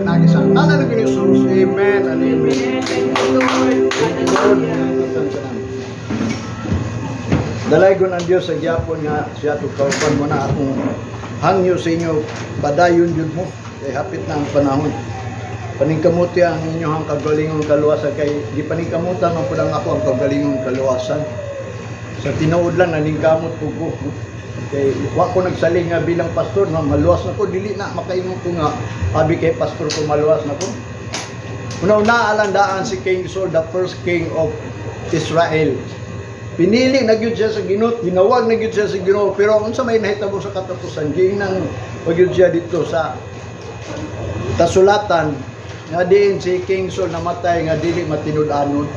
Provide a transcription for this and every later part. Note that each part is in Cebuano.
Pinaagi sa ngalan ni Jesus. Amen and amen. Amen. Thank you, Lord. Thank you, Lord. Hallelujah. Dalaygon ang Dios sa gyapon nga siya to kauban mo na akong hangyo sa inyo, padayon jud mo kay hapit na ang panahon. Paningkamuti ang inyong kagalingon kaluwasan kay gipaningkamutan man pud ang ako ang kagalingon kaluwasan. Sa tinuod lang, naningkamot ko ko, no? Kay wa ko nagsaling nga bilang pastor nga maluwas na ko. Dili na makaingon ko nga abi kay pastor ko maluwas na ko. Una-una, alandaan si King Saul, the first king of Israel. Pinili na gyud siya sa Ginoo, ginawag na gyud siya sa Ginoo, pero unsa may nahitabo sa katapusan, giingnan pa gyud siya dito sa kasulatan nga diin si King Saul namatay nga dili matinud-anon.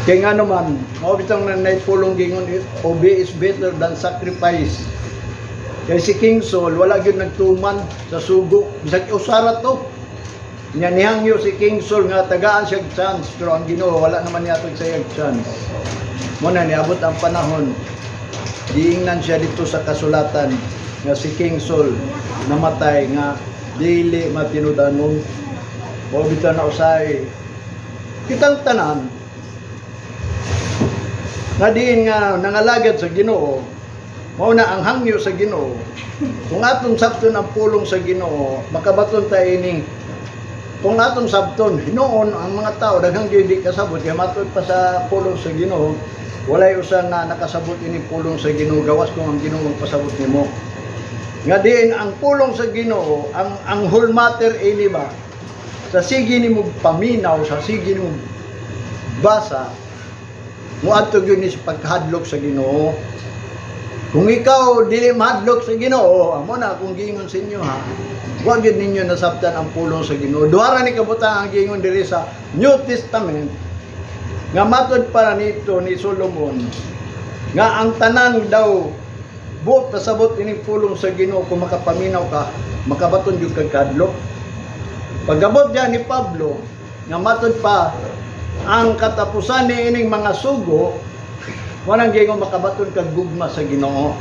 Kay nga naman, mao bitang na naipulong gingon, "Obey is better than sacrifice." Kay si King Saul wala gyud nagtuman sa sugo, bisag usara to. Nya nihangyo si King Saul nga tagaan siya og chance, pero ang Ginoo wala naman niya sa iyang chance. Mo na niabot ang panahon, giingnan siya dito sa kasulatan nga si King Saul namatay nga dili matinud-anon. O bitaw na usay kitang tanan nga diin nga nangalagad sa Ginoo, mao na ang hangyo sa Ginoo, kung atong sabton ang pulong sa Ginoo, makabaton ta ining. Kung atong sabton hinuon, ang mga tao daghang gyud di kasabot kay matud pa sa pulong sa Ginoo, walay usa nga nakasabot ini pulong sa Ginoo gawas kung ang Ginoo magpasabot nimo nga diin ang pulong sa Ginoo ang whole matter ini ba. Sa sige nimo paminaw, sa sige nimo basa, moadto gyud ni sa pagkahadlok sa Ginoo. Kung ikaw dili mahadlok sa Ginoo, amo na akong giingon sa inyo ha. Wa gyud ninyo nasabtan ang pulong sa Ginoo. Duha ra ni kabutang ang giingon diri sa New Testament nga matod para nito ni Solomon nga ang tanan daw buot pasabot ining pulong sa Ginoo, kung makapaminaw ka, makabaton gyud kag kadlok. Pagabot diyan ni Pablo nga matod pa ang katapusan ni ining mga sugo, walang gingon makabaton kag gugma sa Ginoo.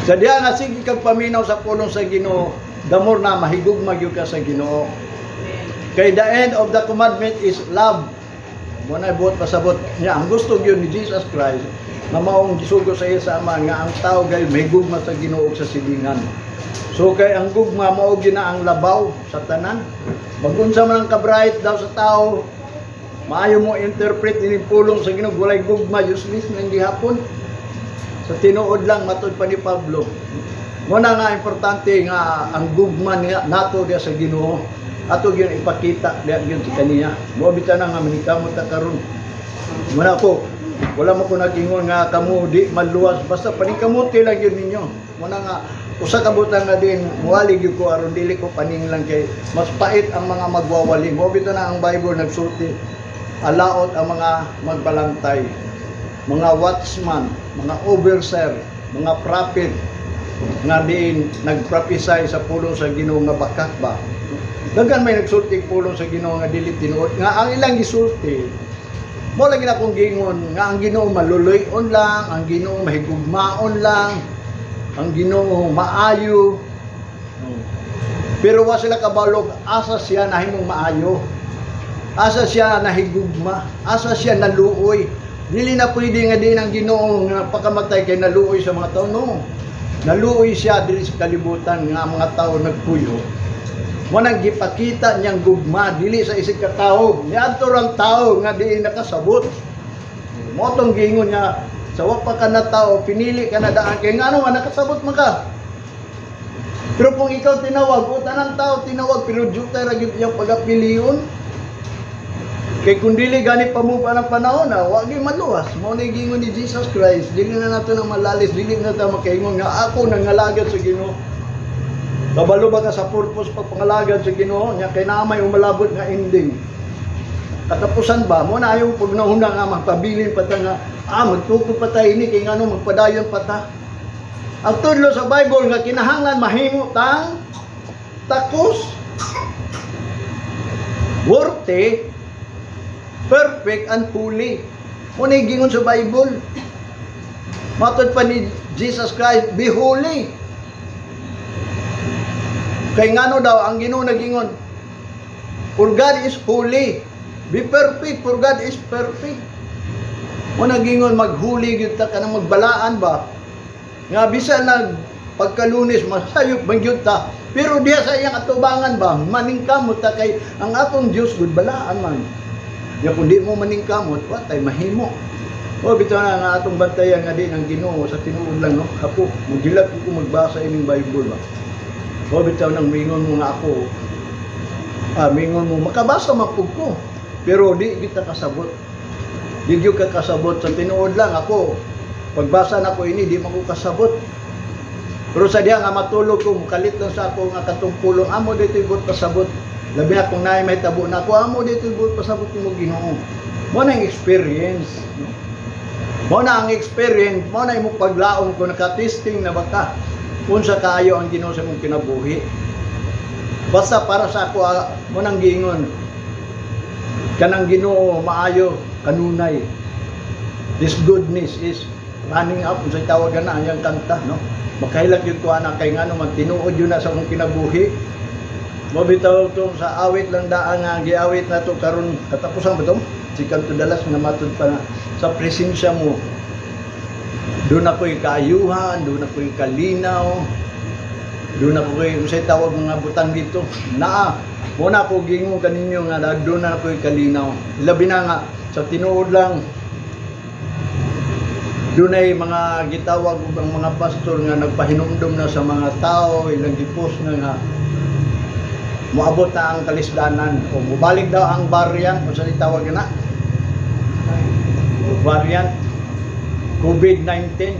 Sa diha nga sige kag paminaw sa pulong sa Ginoo, the more na mahigugma gyud ka sa Ginoo. Kay the end of the commandment is love. Mo na buot pasabot niya ang gusto gyud ni Jesus Christ nga maong gisugo sa iya sa Ama nga ang tao gay mahigugma sa Ginoo ug sa silingan. So kay ang gugma mao gyud na ang labaw sa tanan. Magunsa man ang kabright daw sa tao, maayo mo interpret ini pulong sa Ginoo, walay gugma, useless nang gihapon. Sa tinuod lang, matod pa ni Pablo. Mo na nga importante nga ang gugma niya nato diya sa Ginoo. Ato gyud ipakita diya gyud sa kaniya. Mo bitaw na nga manikamot ta karon. Mo na ako, wala mo ko nag-ingon nga kamo di maluwas, basta paningkamuti lang gyud ninyo. Mo na nga usa ka butang nga din muwali gyud ko aron dili ko paninglang kay mas pait ang mga magwawali. Mo bitaw na ang Bible nagsulti, alaot ang mga magbalantay, mga watchman, mga overseer, mga prophet nga diin nagprophesy sa pulong sa Ginoo nga bakak ba. Daghan may nagsulti pulong sa Ginoo nga dili tinuod nga ang ilang gisulti. Mo lagi na akong giingon nga ang Ginoo maluloy-on lang, ang Ginoo mahigugmaon lang, ang Ginoo maayo. Pero wa sila kabalog asa siya nahimong maayo. Asa siya nahigugma, asa siya naluoy. Dili na pwede nga din ang Ginoo nga pakamatay kay naluoy sa mga tao, no. Naluoy siya diri sa kalibutan nga ang mga tao nagpuyo. Mo nang gipakita niyang gugma dili sa isig ka tawo. Niadto rang tao nga di nakasabot. Mo tong giingon niya sa wa pa ka na tao, pinili ka na daan kay ngano nga nakasabot man ka. Pero kung ikaw tinawag, o tanang tao tinawag, pero jutay ra gyud iyang pagapilion. Kay kung dili gani pa mo pa ng panahon na, wa gyud maluwas. Mao na giingon ni Jesus Christ, dili na nato na malalis, dili na ta makaingon nga ako nangalagad sa Ginoo. Kabalo ba ka sa purpose pagpangalagad sa Ginoo nya kay naa may umalabot nga ending? Katapusan ba mo na ayaw pag nauna nga magpabilin pa ta nga magtukod pa ta ini kay ngano magpadayon pa ta. Ang tudlo sa Bible nga kinahanglan mahimo tang takos, worthy, perfect and holy. Mo na gingon sa Bible. Matod pa ni Jesus Christ, "Be holy." Kay ngano daw ang Ginoo nagingon, "For God is holy. Be perfect, for God is perfect." Mo nagingon mag-holy gyud ta, kanang magbalaan ba? Nga bisan nag pagkalunes masayop man gyud ta. Pero diha sa iyang atubangan ba, maningkamot ta kay ang atong Dios gud balaan man. Ya kung di mo maningkamot, wa tay mahimo. O bitaw na nga atong bantayan nga di ng Ginoo sa tinuod lang, no. Ako, mugilat ko magbasa ining Bible ba. O bitaw nang mingon mo nga ako. Ah, mingon mo makabasa man pud ko. Pero di kita kasabot. Di gyud ka kasabot sa tinuod lang ako. Pagbasa nako ini, di man ko kasabot. Pero sa diha nga matulog ko, mukalit lang sa ako nga katong pulong, amo dito ibot pasabot. Labi na kung naay may tabo na ako, amo dito ibot pasabot mo, Ginoo. Mo na ang experience. No? Mo na ang experience, mo na imong paglaom kung naka-testing na ba ka. Unsa kaayo ang Ginoo sa imong kinabuhi. Basta para sa ako, mo nang giingon, kanang Ginoo maayo kanunay. This goodness is running up, unsay tawagan na ang kanta, no? Makahilak yun ko ana kay ngano man tinuod yun na sa akong kinabuhi. Mo bitaw tong sa awit lang daan nga giawit na to karon, katapusan ba to? Second to the last nga matud pa na sa presensya mo. Doon ako'y kaayuhan, doon ako'y kalinaw, doon ako'y, unsay tawag mga butang dito. Naa, mo na ako gingon kaninyo nga doon na ako'y kalinaw. Labi na nga sa tinuod lang, dunay mga gitawag og ang mga pastor nga nagpahinumdom na sa mga tao, ilang gipos na nga moabot na ang kalisdanan o mobalik daw ang variant, kung sa tawag na variant COVID-19.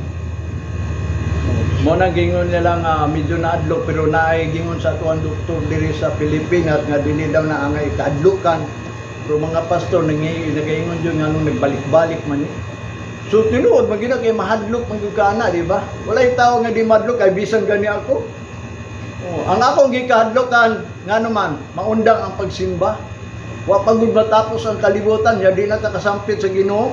Mo na gingon nila nga medyo naadlok, pero naay gingon sa atuang doktor diri sa Pilipinas nga dili daw na angay kaadlukan, pero mga pastor nangi nagaingon jud nga nung nagbalik-balik man ni. So tinuod man gyud kay mahadlok man gyud ka ana, di ba? Walay tawo nga di mahadlok kay bisan gani ako. Oh, ang akong gikahadlokan ngano man maundang ang pagsimba. Wa pa gud matapos ang kalibutan, ya di na ta kasampit sa Ginoo.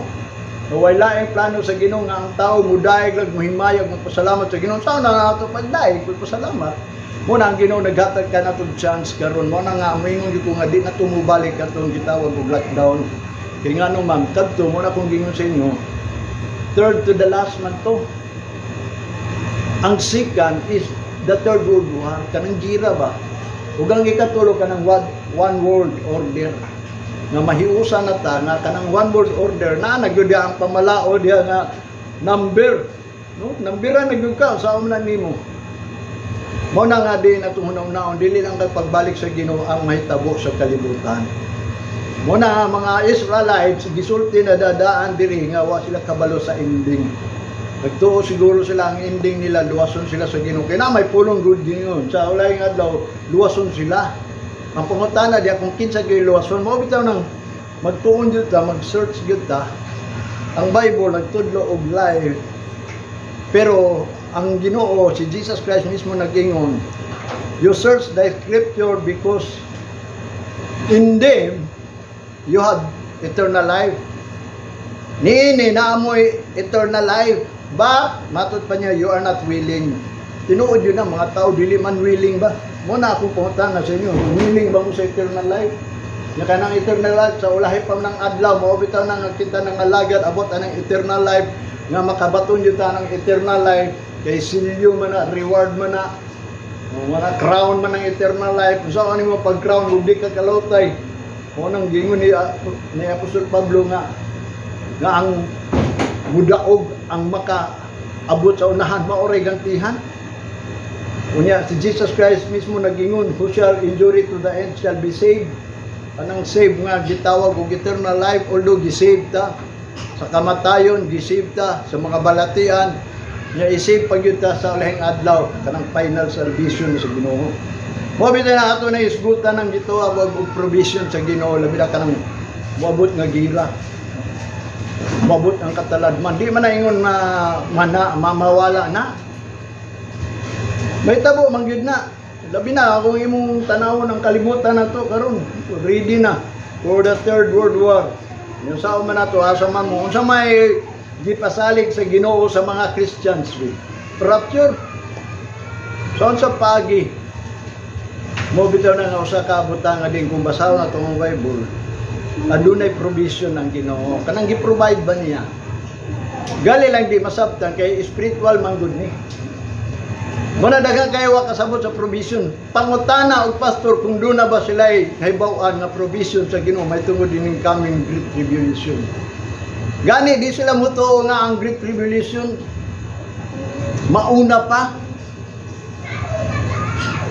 Way laing plano sa Ginoo nga ang tao mudaig lang, muhimayag, magpasalamat sa Ginoo. Sao na nato pagdaig, pagpasalamat? Mo na ang Ginoo naghatag ka nato chance karon. Mo na nga moingon gyud ko nga di na tumubalik atong gitawag og lockdown. Kay ngano man kadto mo na akong gingon sa inyo, third to the last man to. Ang second is the Third World War, kanang gira ba? Ug ang ikatulo, kanang one world order nga mahiusa na ta nga kanang one world order na nagyud ang pamalao diha nga number, no, numbera na gyud ka sa na nimo. Mo na nga di na hunahuna, dili lang kay pagbalik sa Ginoo ang mahitabo sa kalibutan. Mo na nga mga Israelites gisulti na dadaan diri nga wa sila kabalo sa ending. Nagtuo siguro sila ang ending nila luwason sila sa Ginoo. Kaya na may pulong good gingon sa ulay nga adlaw luwason sila. Ang pangutana diya kung kinsa gyud luwason mo, bitaw nang magtuon gyud ta, mag-search gyud ta. Ang Bible nagtudlo og life. Pero ang Ginoo si Jesus Christ mismo nag-ingon, "You search the scripture because in them you have eternal life." Niini naamoy eternal life. But, matod pa niya, "You are not willing." Tinuod yun na, mga tao, dili man willing ba? Mo na akong pangutana sa inyo, willing ba mo sa eternal life? Nya kanang eternal life, sa ulahi pa ng adlaw, mao bitaw nang kita ng alagad, abot anang eternal life, nga makabaton yun ta ng eternal life, kay silyo man na, reward man na, o, mana crown man ang eternal life. Kung saan mo pag crown, ug di ka kalotay. Mo nang gingon ni Apostol Pablo nga nga ang mudaog ang makaabot sa unahan maoray gantihan. Unya si Jesus Christ mismo nagingon, "Who shall endure it to the end shall be saved." Anang save nga gitawag og eternal life, although gisave ta sa kamatayon, gisave ta sa mga balatian, nya isave pa gyud ta sa ulahing adlaw, kanang final salvation sa Ginoo. Mo bitaw na ato na isgutan ang gitawag og provision sa Ginoo, labi na kanang moabot nga gira, moabot ang kataladman. Di man na ingon ma, mana, mamawala na. May tabo man gyud na. Labi na kung imong tanawon ang kalibutan na to karon, ready na for the Third World War. Yung sao man nato, asa man mo, unsa may gipasalig sa Ginoo sa mga Christians, be? Rapture. Saan sa pagi? Mo bitaw na nga usa ka butang nga din kung basahon ato ang Bible, adunay provision ang Ginoo. Kanang gi-provide ba niya? Gali lang di masabtan kay spiritual man gud ni. Muna daghan kayo wa kasabot sa provision. Pangutana og pastor kung duna ba sila nahibaw-an nga provision sa Ginoo may tungod ining coming Great Tribulation. Gani di sila mutuo nga ang Great Tribulation mauna pa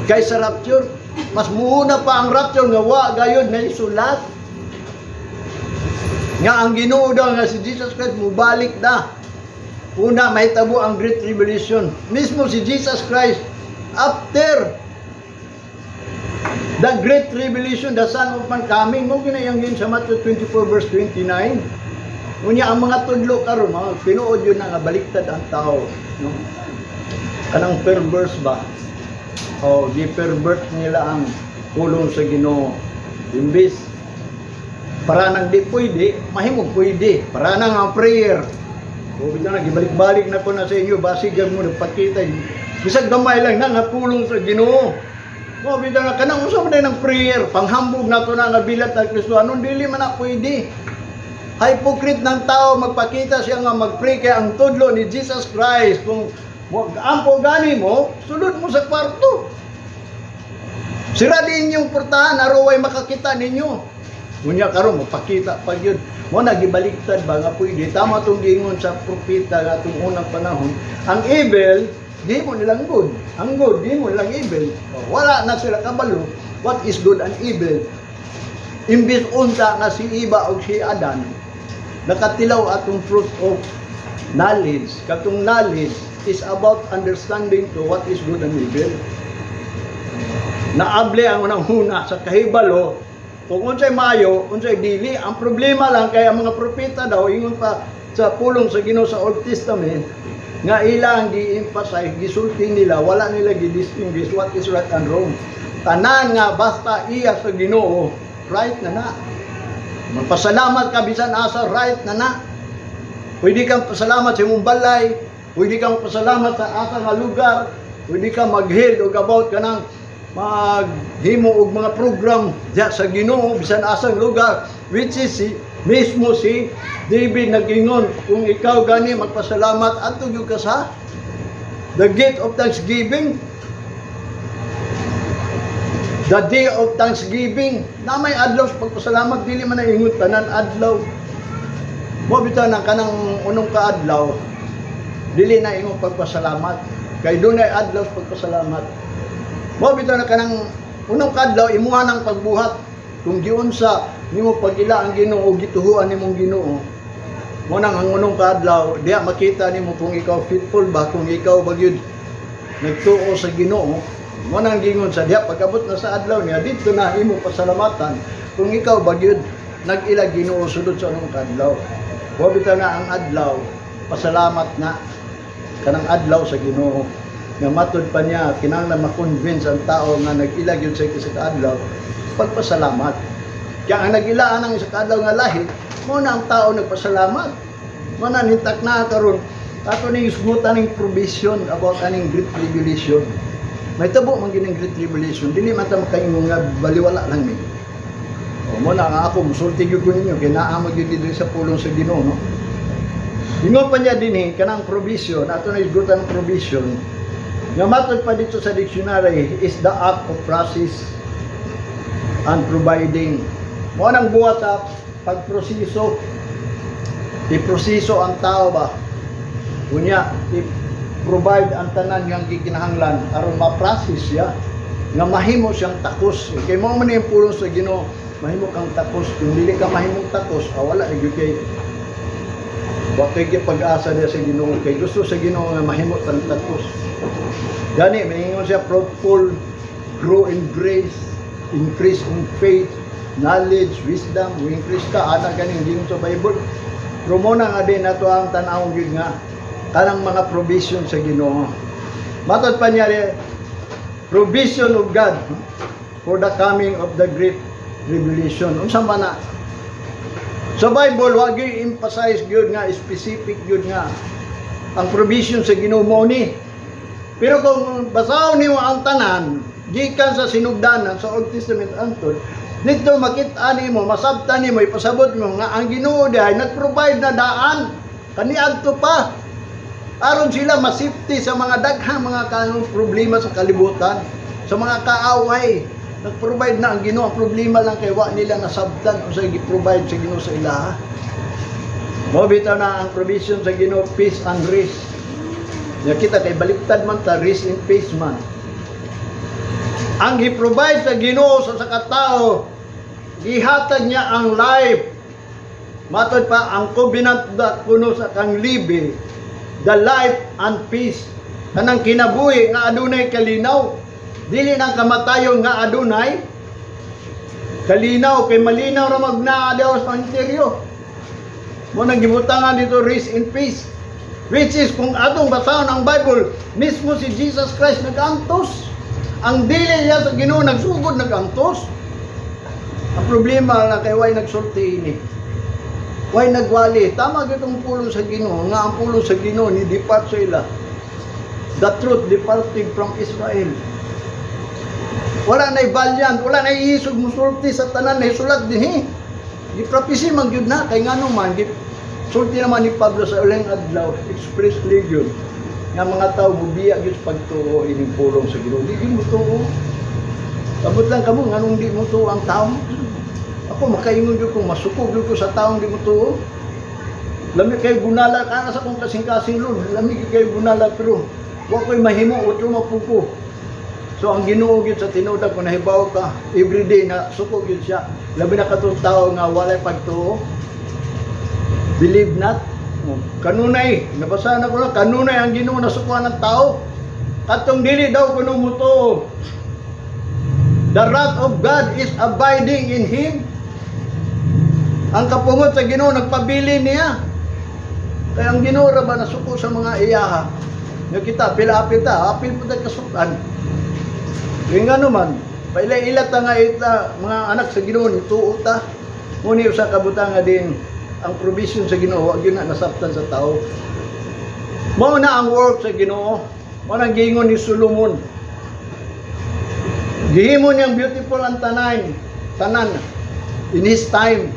kaysa rapture. Mas muuna pa ang rapture nga wa gayud na isulat. Nga ang Ginoo daw nga si Jesus Christ mubalik na. Una, mahitabo ang Great Tribulation. Mismo si Jesus Christ, after the Great Tribulation, the Son of Man coming, mo ginayang sa Matthew 24 verse 29. Unya ang mga tudlo karon, mga tinuod yun na nga baliktad ang tao, no? Kanang perverse ba? O gi-pervert nila ang pulong sa Ginoo. Imbis para nang di pwede, mahimo pwede. Para nang ang prayer. O bitaw na gibalik-balik na ko na sa inyo, basig mo nagpakita. Bisag gamay lang na nga pulong sa Ginoo. O bitaw na kanang usa man ng prayer, panghambog nato na nga bilat ang Kristo. Anong dili man na pwede? Hypocrite ng tao magpakita siya nga mag-pray kay ang tudlo ni Jesus Christ, kung ampo gani mo, sulod mo sa kwarto. Sira din yung portahan, aron way makakita ninyo. Unya karon magpakita pa gyud. Mo na gibaliktad ba nga pwede? Tama tong giingon sa propeta nga atong unang panahon. Ang evil, di mo nilang good. Ang good, di mo nilang evil. Wala na sila kabalo what is good and evil. Imbis unta nga si Eva o si Adan, nakatilaw atong fruit of knowledge. Katong knowledge is about understanding to what is good and evil. Naable ang unang huna sa kahibalo kung unsay maayo, unsay dili. Ang problema lang kay ang mga propeta daw, ingon pa sa pulong sa Ginoo sa Old Testament nga ilang gi-emphasize, gisulti nila, wala nila gi-distinguish what is right and wrong. Tanan nga basta iya sa Ginoo, right na na. Magpasalamat ka bisan asa, right na na. Pwede kang pasalamat sa imong balay, pwede kang pasalamat sa asa nga lugar, pwede kang mag-heal og about kanang maghimo og mga program diya sa Ginoo bisan asang lugar, which is si mismo si David nag-ingon, kung ikaw gani magpasalamat, adto gyud ka sa the gate of thanksgiving, the day of thanksgiving na may adlaw sa pagpasalamat. Dili man na ingon tanan adlaw mo. Bitaw na kanang unong kaadlaw dili na imong pagpasalamat kay dunay adlaw sa pagpasalamat. Mo bitaw na kanang unong kaadlaw imuha ng pagbuhat kung giunsa nimo pag-ila ang Ginoo, gituhuan nimong Ginoo. Mo nang ang unong kaadlaw diha makita nimo kung ikaw faithful ba, kung ikaw ba gyud nagtuo sa Ginoo. Mo nang gingon sa diha pag-abot na sa adlaw niya didto na imo pasalamatan kung ikaw ba gyud nag-ila Ginoo sulod sa unong kaadlaw. Mo bitaw na ang adlaw pasalamat na kanang adlaw sa Ginoo nga matud pa niya kinahanglan ma-convince ang tao nga nag-ila gyud sa isa ka adlaw pagpasalamat. Kaya ang nag-ilaan ang isa ka adlaw nga lahi mo na ang tao nagpasalamat. Mo na nintak na karon ato ning isgutan ning provision about aning Great Tribulation. May tabo man gining Great Tribulation, dili man ta makaingon nga baliwala lang ni. O mo na nga ako musulti gyud ko ninyo kay naa mo gyud dito sa pulong sa Ginoo, no? Ingon pa niya dinhi kanang provision, ato na isgutan ang provision. Nga matod pa dito sa dictionary is the act of process and providing. Mo nang buhat sa pagproseso. I-proseso ang tao ba? Unya, i-provide ang tanan nga gikinahanglan aron ma-process siya nga mahimo siyang takos. Kay mo man yung pulong sa Ginoo, mahimo kang takos. Kung dili ka mahimong takos, ah, wala gyud kay wa kay pag-asa niya sa Ginoo kay gusto sa Ginoo nga mahimo tang takos. Gani maingon siya fruitful, grow in grace, increase in faith, knowledge, wisdom, increase ka ana ganing gingon sa Bible. Pero mo na nga din nato ang tan-awon gyud nga kanang mga provision sa Ginoo. Matod pa niya provision of God for the coming of the Great Tribulation. Unsa man na? Sa Bible, wa gyud emphasize gyud nga specific gyud nga ang provision sa Ginoo mo ni. Pero kung basahon nimo ang tanan, Gikan sa sinugdanan sa Old Testament antod dito, makita nimo, masabtan nimo, ipasabot mo nga ang Ginoo diay nag-provide na daan kaniadto pa aron sila masafety sa mga daghang mga kanong problema sa kalibutan, sa mga kaaway. Nag-provide na ang Ginoo. Ang problema lang kay wa nila nasabtan unsay gi-provide sa Ginoo sa ilaha. Mo bitaw na ang provision sa Ginoo, peace and rest. Ya kita kay baliktad man ta, rest in peace man. Ang gi-provide sa Ginoo sa katao, gihatag niya ang life. Matod pa ang covenant da kuno sa kang libi, the life and peace. Kanang kinabuhi nga adunay kalinaw. Dili nang kamatayon nga adunay kalinaw, kay malinaw ra magnaa daw sa interior. Mo nang gibutangan dito rest in peace. Which is kung atong basahon ang Bible, mismo si Jesus Christ nag-antos. Ang dili niya sa Ginoo nagsugod nag-antos. Ang problema lang kay way nagsulti ini. Way nagwali. Tama gyud pulong sa Ginoo nga ang pulong sa Ginoo ni depart sa ila. The truth departed from Israel. Wala na'y valiant, wala na'y isog musulti sa tanan na isulat dinhi. Giprophesy man gyud na kay ngano man sulti naman ni Pablo sa uling adlaw, expressly gyud nga mga tao mubiya gyud sa pagtuo ining pulong sa Ginoo. Di gyud mo tuo. Sabot lang kamo nganong di mo tuo ang tao. Ako makaingon gyud kung masuko gyud ko sa taong di mo tuo. Lami kay gunala kana sa akong kasing-kasing, Lord. Lami kay gunala, pero wa ko'y mahimo, utro mapuko. So ang Ginoo gyud sa tinuod kung nahibaw ka, everyday na suko gyud siya. Labi na katong tao nga walay pagtuo. Believe not. Oh, kanunay, nabasa na ko na, kanunay ang Ginoo nasukuan ng tao. Katong dili daw kuno mutuo. The wrath of God is abiding in him. Ang kapungot sa Ginoo nagpabili niya. Kaya ang Ginoo ra ba nasuko sa mga iyaha. Nga kita apil-apil ta, apil po ta kasukan. Kaya nga naman, paila-ila ta nga ita, mga anak sa Ginoo, tuo ta. Ngunit usa ka butang nga din ang provision sa Ginoo, wag yun na nasabtan sa tao. Mao na ang work sa Ginoo. Mao na ang giingon ni Solomon. Gihimo niyang beautiful ang tanan in his time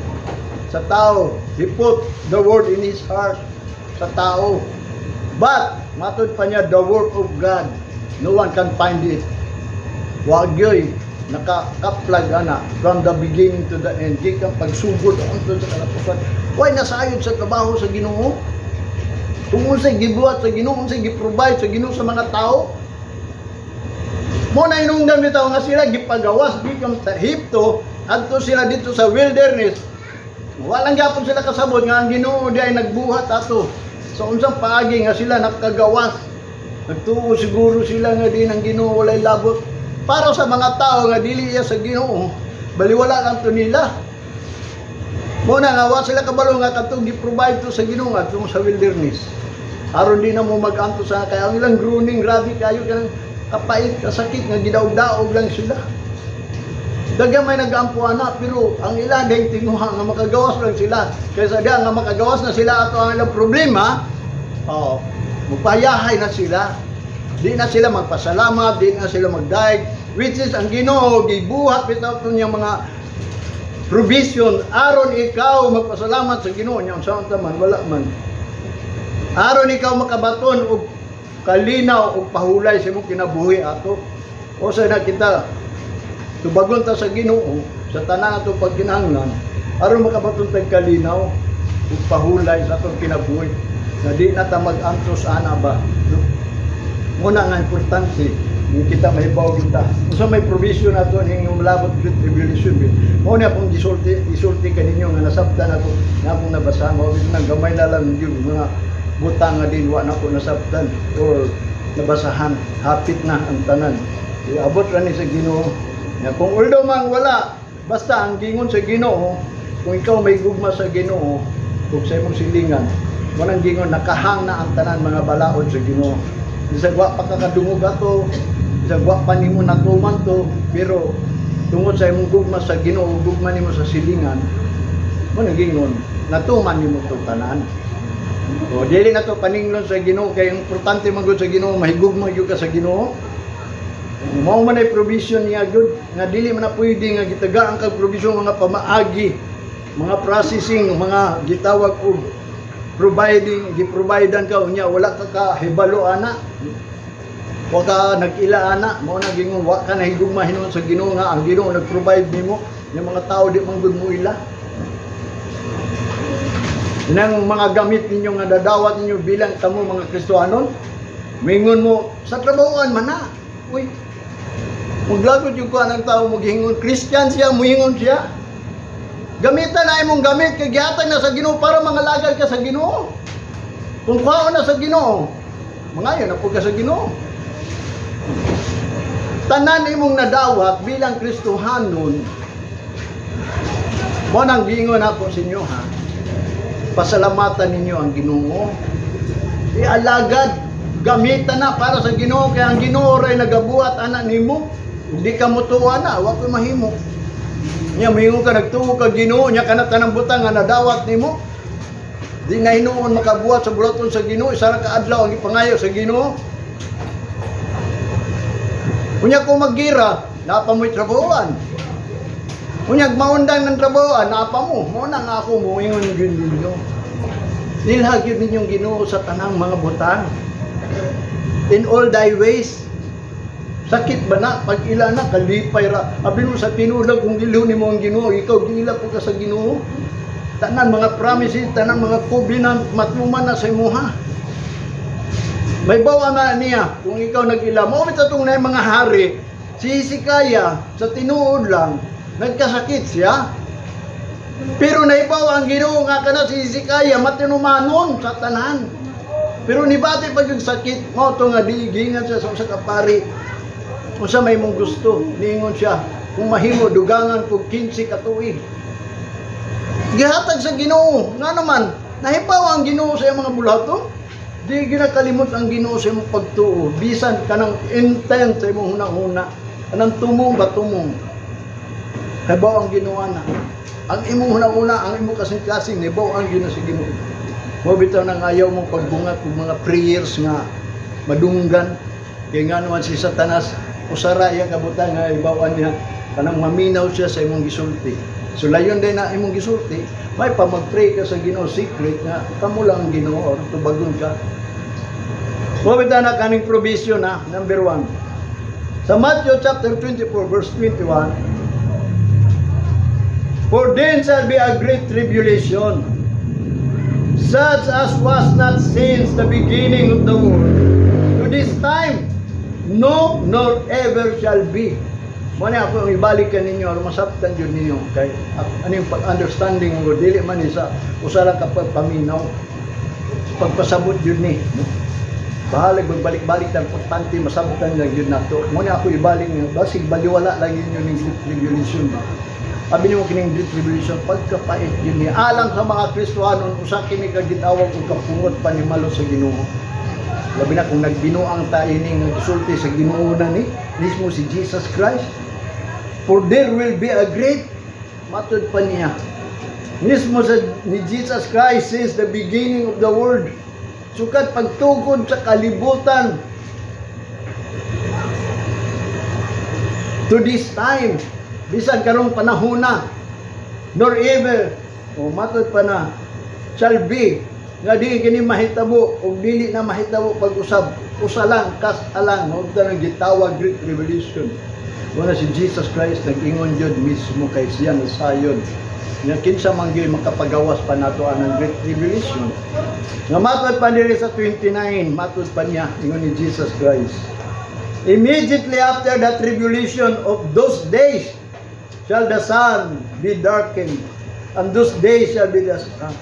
sa tao. He put the word in his heart sa tao. But, matod pa niya, the work of God, no one can find it. Wag yo'y nakakaplag ana from the beginning to the end. Gikan pagsugod hangtod sa katapusan. Way nasayod sa trabaho sa Ginoo. Kung unsay gibuhat sa Ginoo, unsay gi-provide sa Ginoo sa mga tao. Mo na inungdan bitaw nga sila gipagawas gikan sa Ehipto adto sila dito sa wilderness. Walang gyapon sila kasabot nga ang Ginoo di ay nagbuhat ato. Sa unsang paagi nga sila nakagawas. Nagtuo siguro sila nga din ang Ginoo walay labot. Para sa mga tao nga dili iya sa Ginoo, baliwala lang to nila. Mo na nga wa sila kabalo nga katong gi-provide to sa Ginoo adto sa wilderness. Aron di na mo mag-anto sa kaya ang ilang groaning grabe kayo, kanang kapait, kasakit nga gidaog-daog lang sila. Daghan may nag-ampo ana, pero ang ila dahil tinguha nga makagawas lang sila. Kaysa diya nga makagawas na sila ato ang ilang problema, oh, magpayahay na sila. Di na sila magpasalamat, di na sila magdaig. Which is ang Ginoo gibuhat bitaw to niyang mga provision aron ikaw magpasalamat sa Ginoo niya, unsa man, wala man. Aron ikaw makabaton og kalinaw og pahulay sa imong kinabuhi ato. O sa na kita tubagon ta sa Ginoo sa tanan ato pagkinahanglan aron makabaton tag kalinaw ug pahulay sa atong kinabuhi na di na ta mag-antos ana ba, no? Muna nga importante yung kita mahibaw kita unsa may provision nato ning malabot Great Tribulation. Mao ni akong gisulti, isulti kaninyo nga nasabtan ako nga akong nabasa. Mao bitaw nang gamay na lang yung mga butang nga din wa na ko nasabtan or nabasahan. Hapit na ang tanan, iabot ra ni sa Ginoo nga kung although man wala, basta ang gingon sa Ginoo, kung ikaw may gugma sa Ginoo ug sa imong silingan, walang gingon nakahang na ang tanan mga balaod sa Ginoo. Bisag wa pa ka kadungog ato, bisag wa pa nimo natuman to, pero tungod sa imong gugma sa Ginoo, gugma nimo sa silingan, mo nang gingon natuman nimo to tanan. O dili na to paninglon sa Ginoo kay importante man gud sa Ginoo mahigugma gyud ka sa Ginoo. Mao man ay provision niya gyud nga dili man na pwede nga gitagaan kag provision, mga pamaagi, mga processing, mga gitawag og providing, gi-providean ka unya wala ka kahibalo ana. Wa ka nag-ila ana, mao na gingon wa ka nahigugma hinuon sa Ginoo nga ang Ginoo nag-provide nimo, yung mga tao di man gud mo ila. Nang mga gamit ninyo nga dadawat ninyo bilang kamo mga Kristohanon, mingon mo sa trabahoan man na. Uy, maglagod yung kuha ng tao, maghingon, Christian siya, muhingon siya. Gamitan na imong gamit, kay gihatag na sa Ginoo para mangalagad ka sa Ginoo. Kung kuhaon na sa Ginoo, mangayo na po ka sa Ginoo. Tanan imong nadawat bilang Kristohanon, mo nang giingon ako sa inyo, ha. Pasalamatan ninyo ang Ginoo. Ialagad, gamitan na para sa Ginoo kay ang Ginoo ray nagabuhat ana nimo. Hindi ka mutuwa na, wa ko'y mahimo. Nya moingon ka nagtuo ka Ginoo, nya kana tanang butang nga nadawat nimo. Di na hinuon makabuhat sa bulaton sa Ginoo, isa ra ka adlaw ang ipangayo sa Ginoo. Unya kung maggira, napa mo'y trabahoan. Unyag maundang ng trabahoan, napa mo. Mo na nga ako moingon gyud ninyo. Ilhag yun ninyong Ginoo sa tanang mga butang. In all thy ways. Sakit ba na? Pag ila na, kalipay ra. Abi mo sa tinulag kung gilihon nimo ang Ginoo, ikaw giila po ka sa Ginoo. Tanan mga promises, tanan mga covenant, matuman na sa imuha. May bawa na niya kung ikaw nag-ila. Mao bitaw na yung mga hari, si Hezekiah, sa tinuod lang, nagkasakit siya. Pero naibaw ang Ginoo nga kana si Hezekiah matinumanon sa tanan. Pero nibati pag yung sakit, mao to nga digingan siya sa usa ka pari. Unsa may mong gusto, niingon siya, kung mahimo dugangan kog 15 ka tuig. Gihatag sa Ginoo, nga naman, nahibaw ang Ginoo sa iyang mga bulato. Di ginakalimot ang Ginoo sa imong pagtuo, bisan kanang intent sa imong hunahuna, kanang tumong ba tumong. Hibaw ang Ginoo na. Ang imong hunahuna, ang imong kasing-kasing, hibaw ang Ginoo sa Ginoo. Mo bitaw nang ayaw mong pagbungat og mga prayers nga madunggan. Kay nga naman si Satanas, usara iya kabutan nga ibawan niya kanang maminaw siya sa imong gisulti. So layon din na imong gisulti, may pa mag-pray ka sa Ginoo secret nga kamo lang ang Ginoo or tubagon ka. Mo bitaw na kaning provision na number 1. Sa Matthew chapter 24 verse 21, "For then shall be a great tribulation, such as was not since the beginning of the world to this time, no, nor ever shall be." Mo ni ako ang ibalik ka ninyo aron masabtan jud ninyo kay ano yung pag-understanding mo, dili man ni sa usa lang ka pagpaminaw, pagpasabot jud ni, no? Bahalag magbalik-balik ng importante masabtan lang jud nato. Mo ni ako ibalik niyo, basig baliwala lang inyo ning Great Tribulation ba. Abi nimo kining Great Tribulation, pagkapait yun ni alang sa mga Kristohanon, usa kini ka gitawag og kapungot panimalo sa Ginoo. Labi na kung nagbinuang tayo ni nga gisulti sa Ginoo na ni mismo si Jesus Christ. "For there will be a great," matud pa niya mismo sa ni Jesus Christ, "since the beginning of the world," sukat pagtukod sa kalibutan, "to this time," bisan karong panahon na, "nor ever," o matud pa na, "shall be," nga di kini mahitabo ug dili na mahitabo pag-usab, usa lang kas alang mao nang gitawag Great Tribulation. Wala si Jesus Christ nag-ingon jud mismo kay siya nasayon nga kinsa man gyud makapagawas pa nato anang Great Tribulation. Nga matud pa diri sa 29, matud pa niya, ingon ni Jesus Christ, "Immediately after the tribulation of those days shall the sun be darkened, and those days shall be the sun,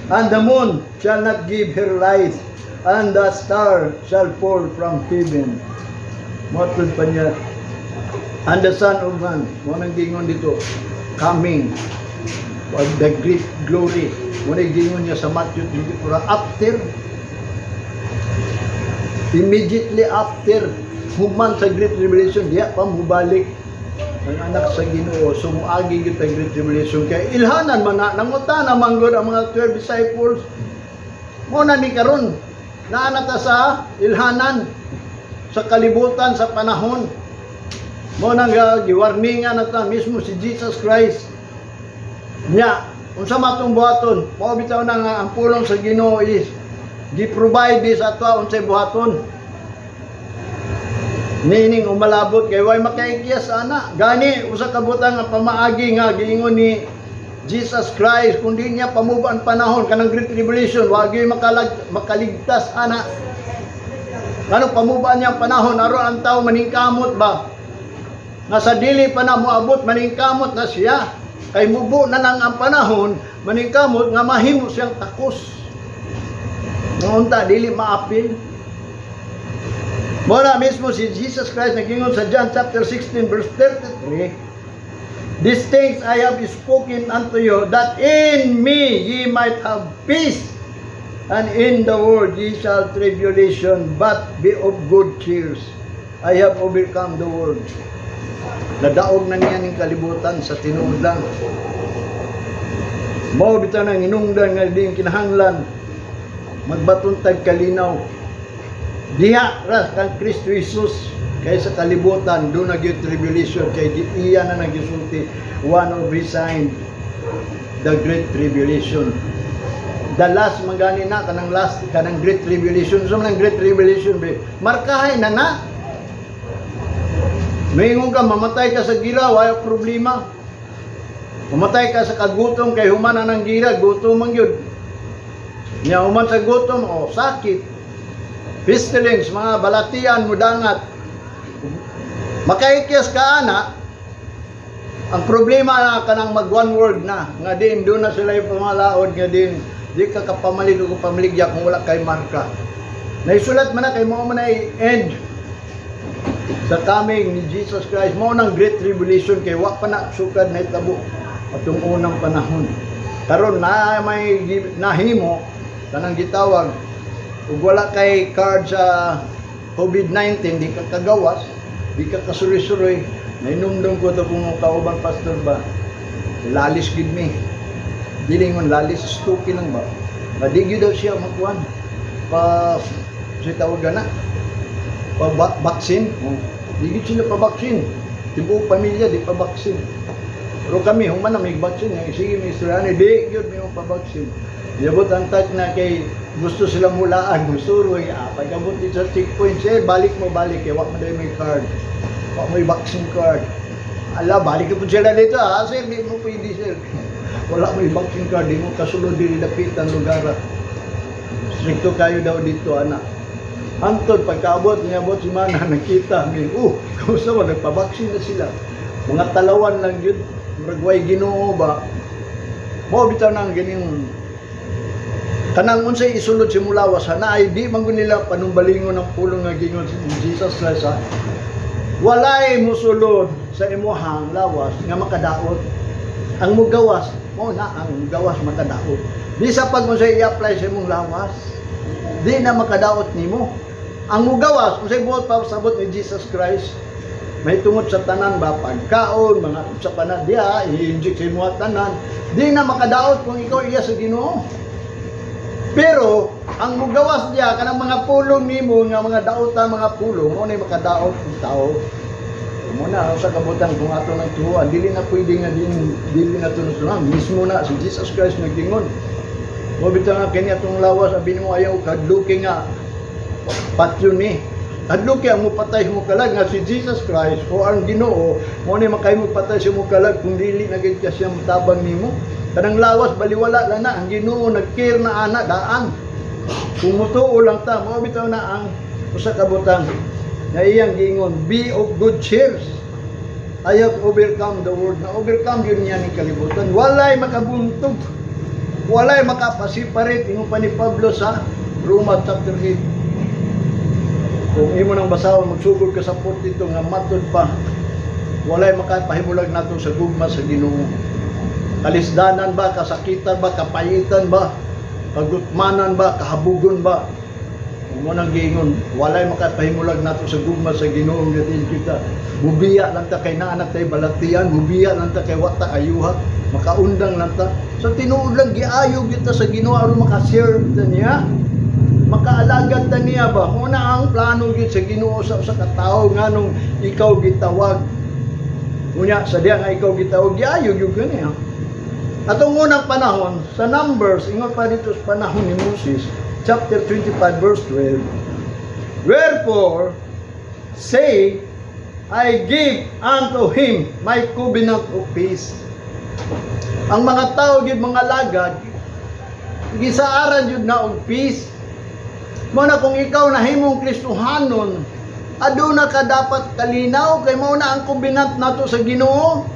and the moon shall not give her light, and the star shall fall from heaven." Matud pa niya, "And the Son of Man," mo nang gingon dito, "coming with the great glory." Mo nang gingon niya sa Matthew 24, after, immediately after, human sa Great Tribulation, diya pa mubalik ang anak sa Ginoo. So muagi gyud ang Great Tribulation kay ilhanan man na nangutana man gud ang mga 12 disciples. Mo na ni karon naa na ta sa ilhanan sa kalibutan sa panahon. Mao nang giwarningan na ta mismo si Jesus Christ. Nya, unsa man atong buhaton? Mao bitaw na nga ang pulong sa Ginoo is gi-provide sa ato unsay buhaton. Niining umalabot kay way makaikyas ana. Gani usa ka butang nga pamaagi nga giingon ni Jesus Christ, kung di niya pamuba ang panahon kanang Great Tribulation, wa gyud makaligtas ana. Ngano pamuba niya ang panahon aron ang tao maningkamot ba? Nga sa dili pa na moabot, maningkamot na siya. Kay mubo na lang ang panahon, maningkamot nga mahimo siyang takos. Nga unta dili maapil. Mao na mismo si Jesus Christ nagingon sa John chapter 16 verse 33, "These things I have spoken unto you, that in me ye might have peace. And in the world ye shall tribulation, but be of good cheers. I have overcome the world." Nadaog na niya ning kalibutan sa tinuod lang. Mao bitaw nang hinungdan nga di kinahanglan magbaton tag kalinaw. Diha ra kang Kristo Jesus, kay sa kalibutan duna gyud tribulation, kay di iya na nagisulti, one of his sign, the Great Tribulation. The last man gani na kanang last, kanang Great Tribulation. So man ang Great Tribulation be markahay na na. Maingon ka, mamatay ka sa gira, wala problema. Mamatay ka sa kagutom kay human na ng gira, gutom man gyud. Nya human sa gutom, o sakit. Pestilence, mga balatian mudangat. Makaikyas ka ana, ang problema na kanang mag one world na, nga din doon na sila yung pamalaod nga din, di ka kapamalig o pamaligya kung wala kay marka. Naisulat man na kay mao man ay end sa coming ni Jesus Christ. Mao nang Great Tribulation kay wa pa na sukad na itabo atong unang panahon. Karon na may nahimo kanang gitawag ug wala kay card sa COVID-19, di ka kagawas, di ka kasuroy-suroy. Nainumdum ko to kung kauban pastor ba. Lalis gid mi. Dili ngon lalis, stuki lang ba. Madigyo daw siya magkuan. Pa si tawag na pa vaccine. Oh. Di gid sila pa vaccine. Tibuok pamilya di pa vaccine. Pero kami human na may vaccine, eh, sige may istorya di gyud may pa vaccine. Yabot ang tag na kay gusto sila mulaan, musuroy, pagabot din sa checkpoint, sir, balik mo, balik, kay wa mo dahil may card. Wa mo vaccine card. Ala, balik na po sila dito, ah, sir, di mo pwede, sir. Wala mo vaccine card, di mo kasulod dili dapit ang lugar. Stricto kayo daw dito, anak. Hantod, pagkaabot, niabot si Mana, nakita, mi, oh, kamusta ba, nagpabaksin na sila. Mga talawan lang yun, murag way Ginoo ba. Mao bitaw nang ganing kanang unsay isulod si mulawas ha na ay di man gud nila panumbalingon ng pulong nga gingon si Jesus Christ ha. Walay musulod sa imuhang lawas nga makadaot. Ang mugawas, mao na ang mugawas makadaot. Bisa pag unsay i-apply sa imong lawas, di na makadaot nimo. Ang mugawas, unsay buot pasabot ni Jesus Christ, may tungod sa tanan ba, pagkaon, mga sa panan diha, i-inject sa imong tanan, di na makadaot kung ikaw iya sa Ginoo. Pero ang mugawas diha kanang mga pulong nimo nga mga daotan, mga pulong, mao na makadaot ang tao. Mo na sa kabutan kung ato nang tuhuan, dili na pwede nga din dili na tunutunan. Mismo na si Jesus Christ nagingon. Mo bitaw nga kini atong lawas, abi nimo ayaw kadluki nga patyon ni. Hadloki ang mupatay mo kalag nga si Jesus Christ o ang Ginoo mo ni makahimo patay sa mo kalag kung dili na gid ka siya mutabang nimo. Kanang lawas baliwala lang na ang Ginoo nag-care na ana daan. Kung mutuo lang ta, mao bitaw na ang usa ka butang nga iyang giingon, "Be of good cheers. I have overcome the world." Na overcome yun niya ni kalibutan. Walay makabuntog. Walay makapasiparit. Ingon pa ni Pablo sa Roma chapter 8. Kung imo nang basahon, magsugod ka sa 42 nga matud pa, walay makapahimulag nato sa gugma sa Ginoo. Kalisdanan ba, kasakitan ba, kapayitan ba, kagutmanan ba, kahabugon ba? Kung mo nang giingon, walay makapahimulag nato sa gugma sa Ginoo nga din kita. Mubiya lang ta kay naa na tay balatian, mubiya lang ta kay wa ta ayuha, makaundang lang ta. Sa tinuod lang giayo kita sa Ginoo aron maka-serve ta niya. Makaalagad ta niya ba? Muna ang plano gyud sa Ginoo sa usa ka tawo nganong ikaw gitawag. Unya, sa diha nga ikaw gitawag, giayo gyud ka niya. Atong unang panahon, sa Numbers, ingon pa dito sa panahon ni Moses, chapter 25, verse 12, "Wherefore, say, I give unto him my covenant of peace." Ang mga tao gyud mga lagad, gisaaran gyud na og peace. Mao na kung ikaw nahimong Kristohanon, aduna ka dapat kalinaw kay mao na ang covenant nato sa Ginoo.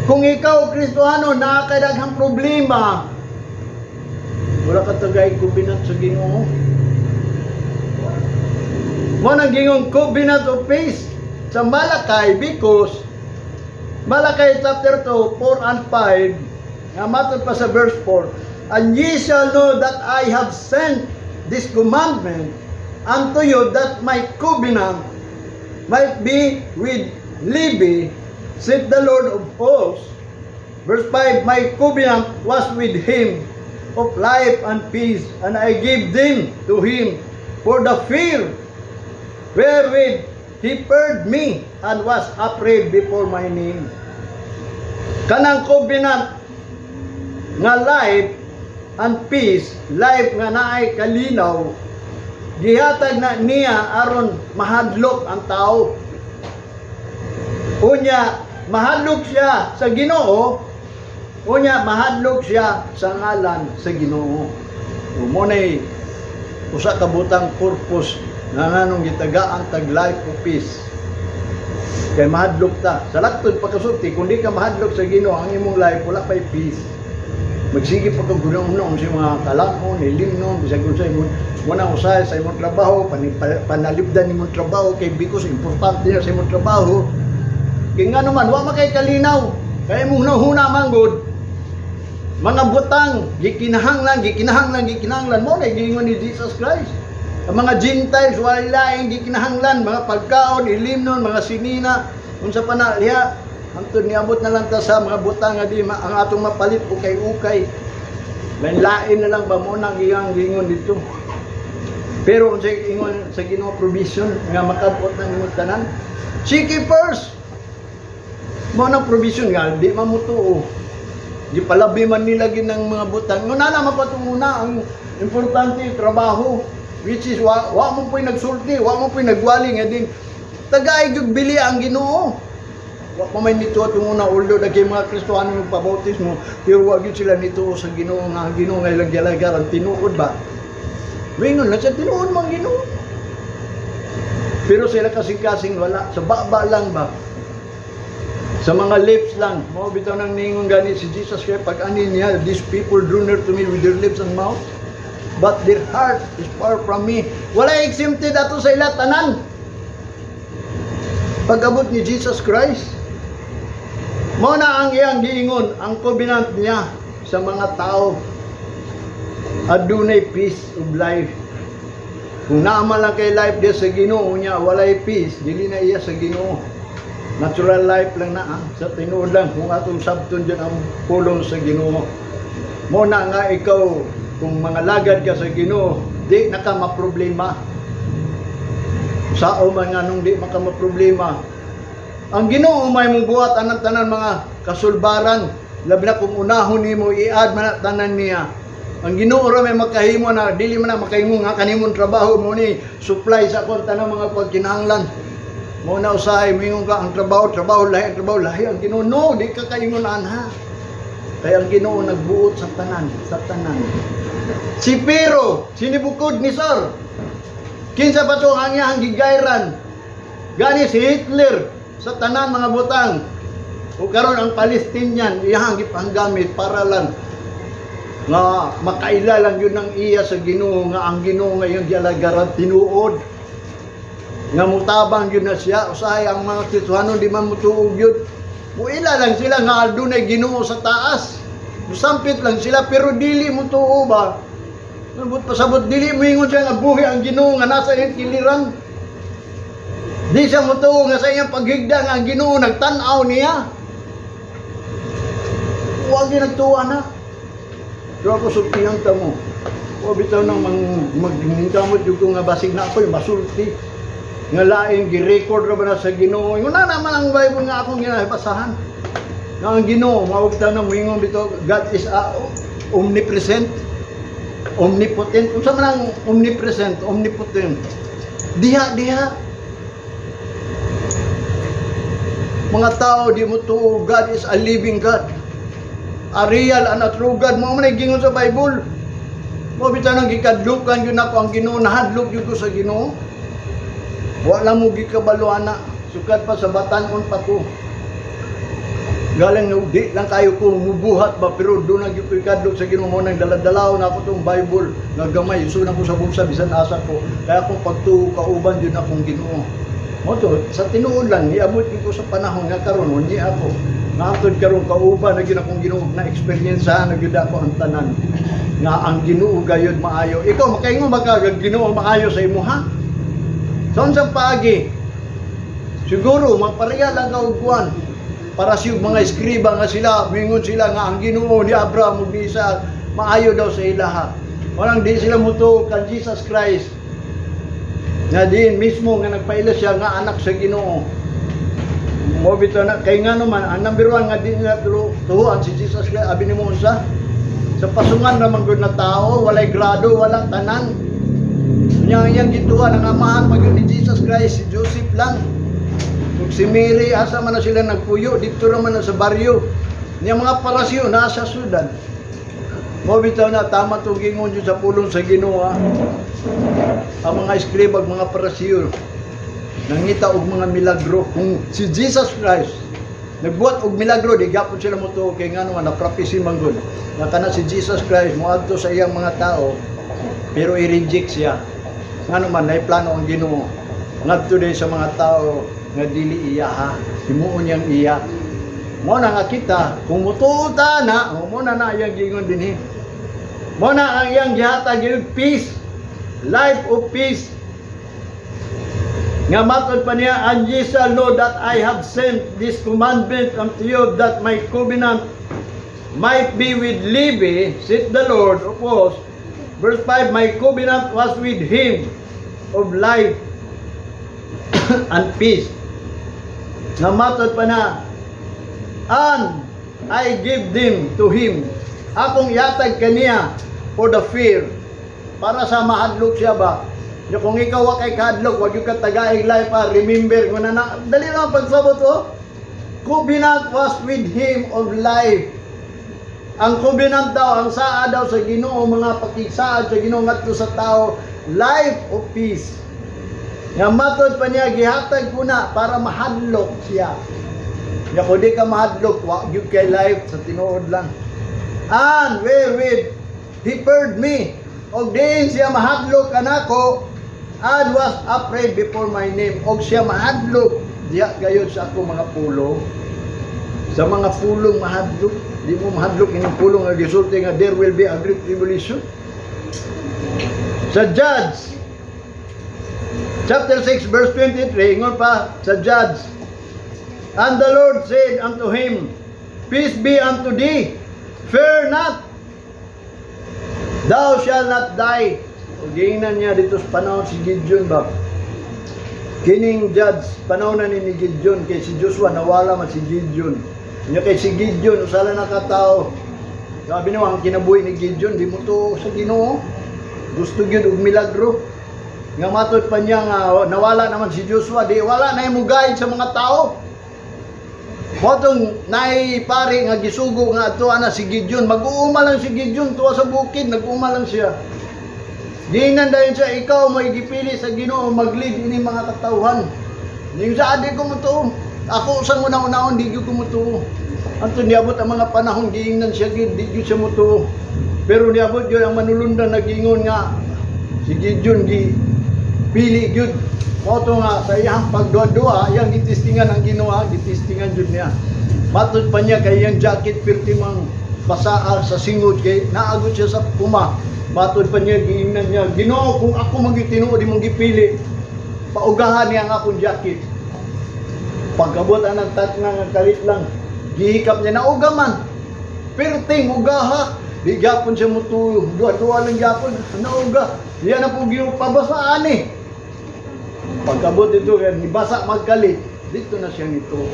Kung ikaw Kristohano, naa kay daghang problema, wala ka tagay covenant sa Ginoo. Mao nang gingong covenant of peace sa Malakay because Malakay chapter 2, 4 and 5, nga matod pa sa verse 4, "And ye shall know that I have sent this commandment unto you that my covenant might be with Levi, said the Lord of hosts." Verse 5, "My covenant was with him of life and peace, and I gave them to him for the fear wherewith he feared me and was afraid before my name." Kanang covenant nga life and peace, life nga naay kalinaw, gihatag na niya aron mahadlok ang tao. Unya, mahadlok siya sa Ginoo, unya mahadlok siya sa ngalan sa Ginoo. O mao nay usa ka butang purpose nga nganong gitagaan tag life of peace. Kay mahadlok ta. Sa laktod pagkasulti, kung di ka mahadlok sa Ginoo, ang imong life wala pay peace. Magsige pa kag gunong sa mga kalamon, ilimnon, bisag unsa imong muna usahay sa imong trabaho, panalipdan imong trabaho kay because importante na sa imong trabaho. Kay nga naman, wa man kay kalinaw. Kay imong hunahuna man gud, mga butang, gikinahanglan, gikinahanglan, gikinahanglan mo na giingon ni Jesus Christ. Ang mga Gentiles, wala laing gikinahanglan, mga pagkaon, ilimnon, mga sinina, unsa pa na liha, hangtod niabot na lang ta sa mga butang nga di ang atong mapalit ukay-ukay. Lain-lain na lang ba mo nang iyang giingon dito. Pero unsa ingon sa Ginoo provision nga makabot ng imong tanan? Seek ye first. Mao nang provision nga di man mo tuo. Di palabi man nila ginang mga butang. Nguna na mapatunguna ang importante trabaho, which is wa mo po'y nagsulti, wa mo po'y nagwali nga din tagay gyud bili ang Ginoo. Wa pa may nito atong una, although daghay mga Kristohano nagpabautismo, pero wa gyud sila nito sa Ginoo nga ang Ginoo nga ilang gialagaran tinuod ba. Wingon na sa tinuod man Ginoo. Pero sila kasing-kasing wala sa baba lang ba. Sa mga lips lang. Mao bitaw nang ningon gani si Jesus kay pag ani niya, "These people drew near to me with their lips and mouth, but their heart is far from me." Wala exempted ato sa ila tanan. Pag-abot ni Jesus Christ, mao na ang iyang giingon, ang covenant niya sa mga tao. Adunay peace of life. Kung naa man lang kay life diya sa Ginoo niya, walay peace, dili na iya sa Ginoo. Natural life lang na ah. Sa tinuod lang kung atong sabton dyan ang pulong sa Ginoo. Mao na nga ikaw kung mga lagad ka sa Ginoo, di na ka maproblema. Sao man nga nung di maka maproblema. Ang Ginoo may mong buhat anang tanan mga kasulbaran. Labi na kung unahon nimo i-add man na tanan niya. Ang Ginoo ra may makahimo na dili man na makahimo nga kanimong trabaho mo ni supply sa akong tanang mga pagkinahanglan. Mo na usahay moingon ka ang trabaho, trabaho lahi ang trabaho, lahi ang Ginoo. No, di ka kaingon anha. Kaya ang Ginoo nagbuot sa tanan, sa tanan. Si Pero, si Nebuchadnezzar. Kinsa pa to ang iyang gigayran? Gani si Hitler sa tanan mga butang. O karon ang Palestinian iyang gipanggamit para lang nga makaila lang yun ang iya sa Ginoo nga ang Ginoo ngayon gialagaran tinuod nga mutabang yun na siya. Usahay ang mga Kristohanon di man mutuog yun, muila lang sila nga adunay Ginoo sa taas, musampit lang sila pero dili mo tuo ba. Nabot pasabot dili moingon siya nga buhi ang Ginoo nga nasa iyang kiliran. Di siya mutuo nga sa iyang paghigda nga ang Ginoo nagtan-aw niya. Huwag din nagtuwa na. Pero ako sultihan ta mo. O bitaw nang magningkamot yung ko nga basig na ako'y masulti. Nga lain gi-record ra ba na sa Ginoo. Ingon na naman ang Bible nga akong ginabasahan. Nga ang Ginoo, mao ta na moingon dito, God is omnipresent, omnipotent. Unsa man ang omnipresent, omnipotent? Diha, diha. Mga tao di mo tuo, God is a living God. A real and a true God. Mao man ay gingon sa Bible. Mao bitaw nang gikadlukan gyud nako ang Ginoo, nahadlok gyud ko sa Ginoo. Wala mo gikabalo ana, sukad pa sa batan-on pa ko. Galing nga di lang kayo ko mubuhat ba, pero doon ang gyud ko ikadlok sa Ginoo. Mo nang daladalaw na ako tong Bible nga gamay so na ko sa bulsa bisan asa ko kaya akong pagtuo kauban gyud akong Ginoo. Mo to sa tinuod lang niabot gyud ko sa panahon nga karon unya ako naantod karon kauban na gyud akong Ginoo, na eksperyensahan na gyud ako ang tanan nga ang Ginoo gayud maayo. Ikaw, makaingon ba ka nga Ginoo maayo sa imuha? Sa unsang paagi? Siguro mapareha lang ka og kuan para si mga eskriba nga sila mingon sila nga ang Ginoo ni Abraham ug ni Isaac maayo daw sa ilaha. Walang di sila mutuo kan Jesus Christ nga diin mismo nga nagpaila siya nga anak sa Ginoo. Mo bitaw na kay ngano man ang number one nga di nila tuhuan si Jesus Christ, abi nimo unsa? Sa pasungan naman gud na tao, walay grado, wala tanan. Nya ang iyang gituan ang amahan pag ni Jesus Christ si Joseph lang. Ug si Mary, asa man na sila nagpuyo? Dito naman na sa baryo. Niya mga parasyo nasa sudan. Mo bitaw na tama to gingon jud sa pulong sa Ginoo, ah. Ang mga eskriba ug mga parasyo nangita og mga milagro. Kung si Jesus Christ nagbuhat og milagro, di gyapon sila motuo kay ngano man na-prophecy man gud nga kana si Jesus Christ moadto sa iyang mga tao, pero i-reject siya. Ngano man nay plano ang Ginoo ngadto din sa mga tao nga dili iya ha, himuon niyang iya. Mo na nga kita kung motuo ta na mo na na iyang gingon dinhi. Mo na ang iyang gihatag yung peace, life of peace. Nga matod pa niya, "And ye shall know that I have sent this commandment unto you, that my covenant might be with Levi, saith the Lord of hosts." Verse 5, "My covenant was with him of life and peace." Nga matod pa na, "And I give them to him." Akong yatag kaniya for the fear. Para sa mahadlok siya ba? Nya kung ikaw wa kay kahadlok, wag yung katagaig life pa, remember ko na na, dali lang ang pagsabot, oh. Covenant was with him of life. Ang covenant daw, ang saa daw sa Ginoo, mga pakigsaad sa Ginoo ngadto sa tao, life of peace. Nga matod pa niya, gihatag ko na para mahadlok siya. Nya kung di ka mahadlok, wa gyud kay life sa tinuod lang. "And wherewith he feared me." Og diin siya mahadlok kanako, "and was afraid before my name." Og siya mahadlok diya gayud sa ako mga pulong. Sa mga pulong mahadlok, di mo mahadlok ining pulong nga gisulti nga there will be a great tribulation. Sa Judge chapter 6 verse 23, ingon pa sa Judge, "And the Lord said unto him, 'Peace be unto thee, fear not, thou shalt not die.'" O giingnan niya dito sa panahon si Gideon ba? Kining Judge, panahon na ni Gideon, kay si Joshua nawala man si Gideon. Nya kay si Gideon, usala na katao. Sabi niyo, ang kinabuhi ni Gideon, di mo to sa Ginoo. Gusto gyud og milagro. Nga matod pa niya nga nawala naman si Joshua, di wala na mo guide sa mga tao. Motong naay pare nga gisugo nga ato ana si Gideon, mag-uuma lang si Gideon tuwa sa bukid, nag-uuma lang siya. Giingnan dayon siya, "Ikaw may gipili sa Ginoo mag-lead ini mga katawhan." Ning sa adi ko motuo. Ako usang una-unaon di gyud ko motuo. Anto niabot ang mga panahon giingnan siya gyud, di gyud siya motuo. Pero niabot gyud ang manulundan, nagingon nga si Gideon gi pili gyud. Mao to nga sa iyang pagduha-duha, iyang gitistingan ang Ginoo, gitistingan jud niya. Matod pa niya kay iyang jacket pirti mang basaa sa singod kay naagot siya sa puma. Matod pa niya, giingnan niya, "Ginoo, kung ako man gyud tinuod imong gipili, paugahan niya ang akong jacket." Pagkabot ang tatnga nga kalit lang, gihikap niya, nauga man. Perting ugaha, di gyapon siya mutuyo. Duha-duha lang gyapon, nauga. Diyan na po gyud pabasaan eh. Pagkabot dito kay nibasa magkalit, dito na siya nituo.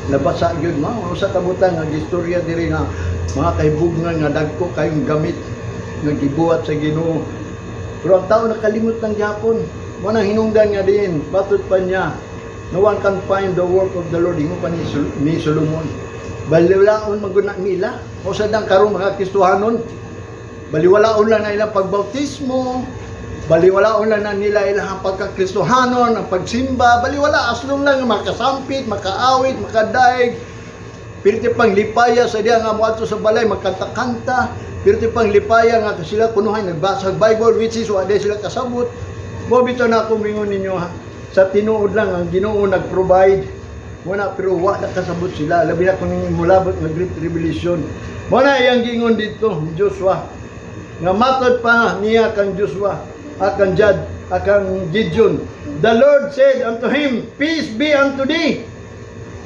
Nabasa gyud ma usa ka butang nga istorya diri nga mga kahibugnan nga dagko kayong gamit nga gibuhat sa Ginoo. Pero ang tao nakalimot ng gyapon. Mo nang hinungdan nga diin, matod pa niya, "No one can find the work of the Lord," ingon pa ni Solomon. Baliwalaon man gud na nila. O sa dang karon mga Kristohanon, baliwalaon lang na ilang pagbautismo, baliwalaon lang na nila ilang pagkakristohanon, ang pagsimba, baliwala, aslong lang makasampit, makaawit, makadaig, pirti pang lipaya sa diya nga moadto sa balay magkanta-kanta, pirti pang lipaya nga sila kunuhay nagbasa og Bible, which is wa sila kasabot. Mo bitaw na ako mingon ninyo ha. Sa tinuod lang ang Ginoo nag-provide. Wala, pero wa na kasabot sila. Labi na kung mulabot nga Great Revelation. Mo na iyang giingon dito ni Joshua. Nga matod pa niya kang Joshua, akang Jad, akang Gideon. "The Lord said unto him, 'Peace be unto thee.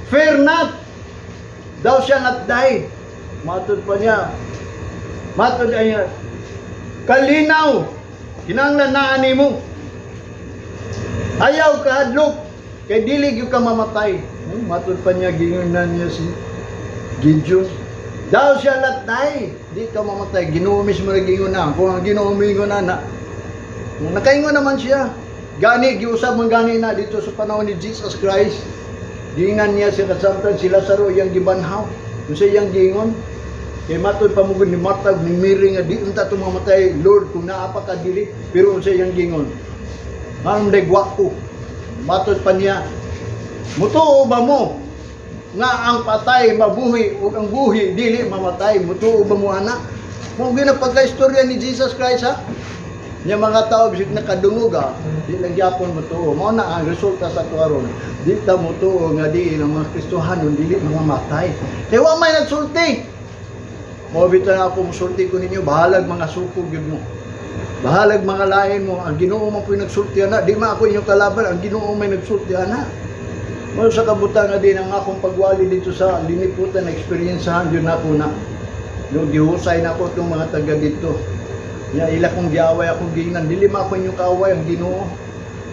Fear not. Thou shalt not die.'" Matod pa niya. Matod ay niya, "Kalinaw, kinahanglan naa nimo. Ayaw kahadlok, kay dili gyud ka mamatay." Matod pa niya, gingon na niya si Gideon. "Thou shalt not die." Di ka mamatay. Ginoo mismo na gingon na. Kung ang Ginoo mingon na na. Kung nakaingon naman siya. Gani, giusab man gani na dito sa panahon ni Jesus Christ. Giingnan niya siya kasamtan si Lazaro iyang gibanhaw. Kung sa iyang giingon, kay matod pa mo ni Martha ug ni Mary nga di unta to mamatay, Lord, kung naa pa ka dili, pero unsa iyang giingon? Nganong wa ko. Matod pa niya, "Mutuo ba mo nga ang patay mabuhi ug ang buhi dili mamatay? Mutuo ba mo ana?" Mao gyud ang pagka-istorya ni Jesus Christ ha. Nya mga tao bisig nakadungog ha, di lang gyapon mutuo. Mao na ang resulta sa ato aron. Di ta mutuo nga di ang mga Kristohanon dili mamamatay. Kay wa may nagsulti. Mao bitaw na ako musulti ko ninyo, bahalag mga suko gyud mo. Bahalag mga lain mo, ang Ginoo man po'y nagsulti ana, di man ako inyong kalaban, ang Ginoo may nagsulti ana. Mao sa kabutang nga din ang akong pagwali dito sa liniputan na eksperyensahan yun ako na. No, gihusay na ako itong mga taga dito. Ya ila kong giaway akong giingnan, dili man ako inyong kaaway, ang Ginoo.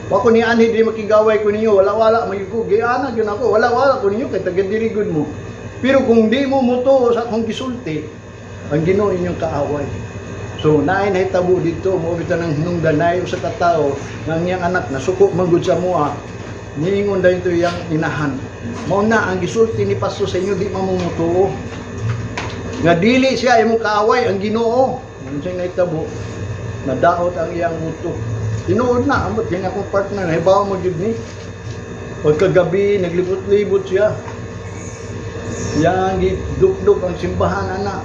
Wa ko ni anhi dili makigaway ko ninyo, wala wala man ko giana gyud ako, wala wala ko ninyo kay taga diri gud mo. Pero kung di mo mutuo sa akong gisulti, ang Ginoo inyong kaaway. So naay nahitabo dito mo bitaw ng hinungdan naay usa ka tawo nga ang iyang anak nasuko man gud sa mua. Niingon dayon to iyang inahan. "Mao na ang gisulti ni pastor sa inyo, di man mo mutuo. Nga dili siya imong kaaway, ang Ginoo." Ano siya nahitabo? Nadaot ang iyang utok. Tinuod na, amot yan akong partner, nahibaw mo gyud ni. Pagkagabi, naglibot-libot siya. Yang gidukduk ang simbahan ana.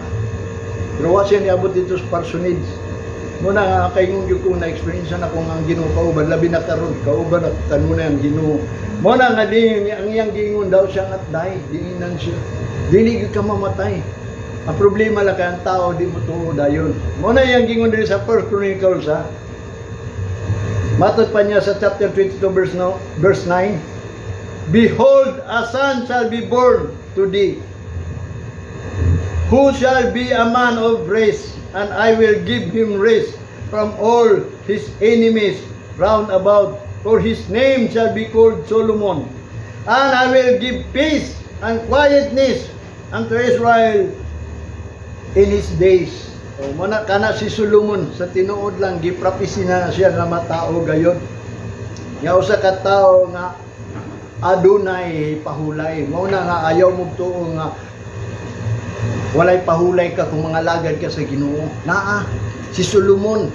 Pero wa siya niabot dito sa parsonage. Muna nga kay ngung gyud ko na experience na kung ang Ginoo kauban labi na karon, kauban na kanunay ang Ginoo. Mo na nga di ang iyang giingon, "Thou shalt not die," diinan siya. "Dili gyud ka mamatay." Ang problema lang kay ang tao di mo tuo dayon. Mo na iyang giingon diri sa First Chronicles ha. Matod pa niya sa chapter 22 verse no, verse 9. "Behold, a son shall be born to thee, who shall be a man of rest, and I will give him rest from all his enemies round about. For his name shall be called Solomon. And I will give peace and quietness unto Israel in his days." O, muna kana si Solomon sa tinuod lang giprapisi na siya nga matao gayon. Nga usa ka tawo nga adunay pahulay. Mao na nga ayaw mo tuo nga walay pahulay ka kung mga lagad ka sa Ginoo. Naa si Solomon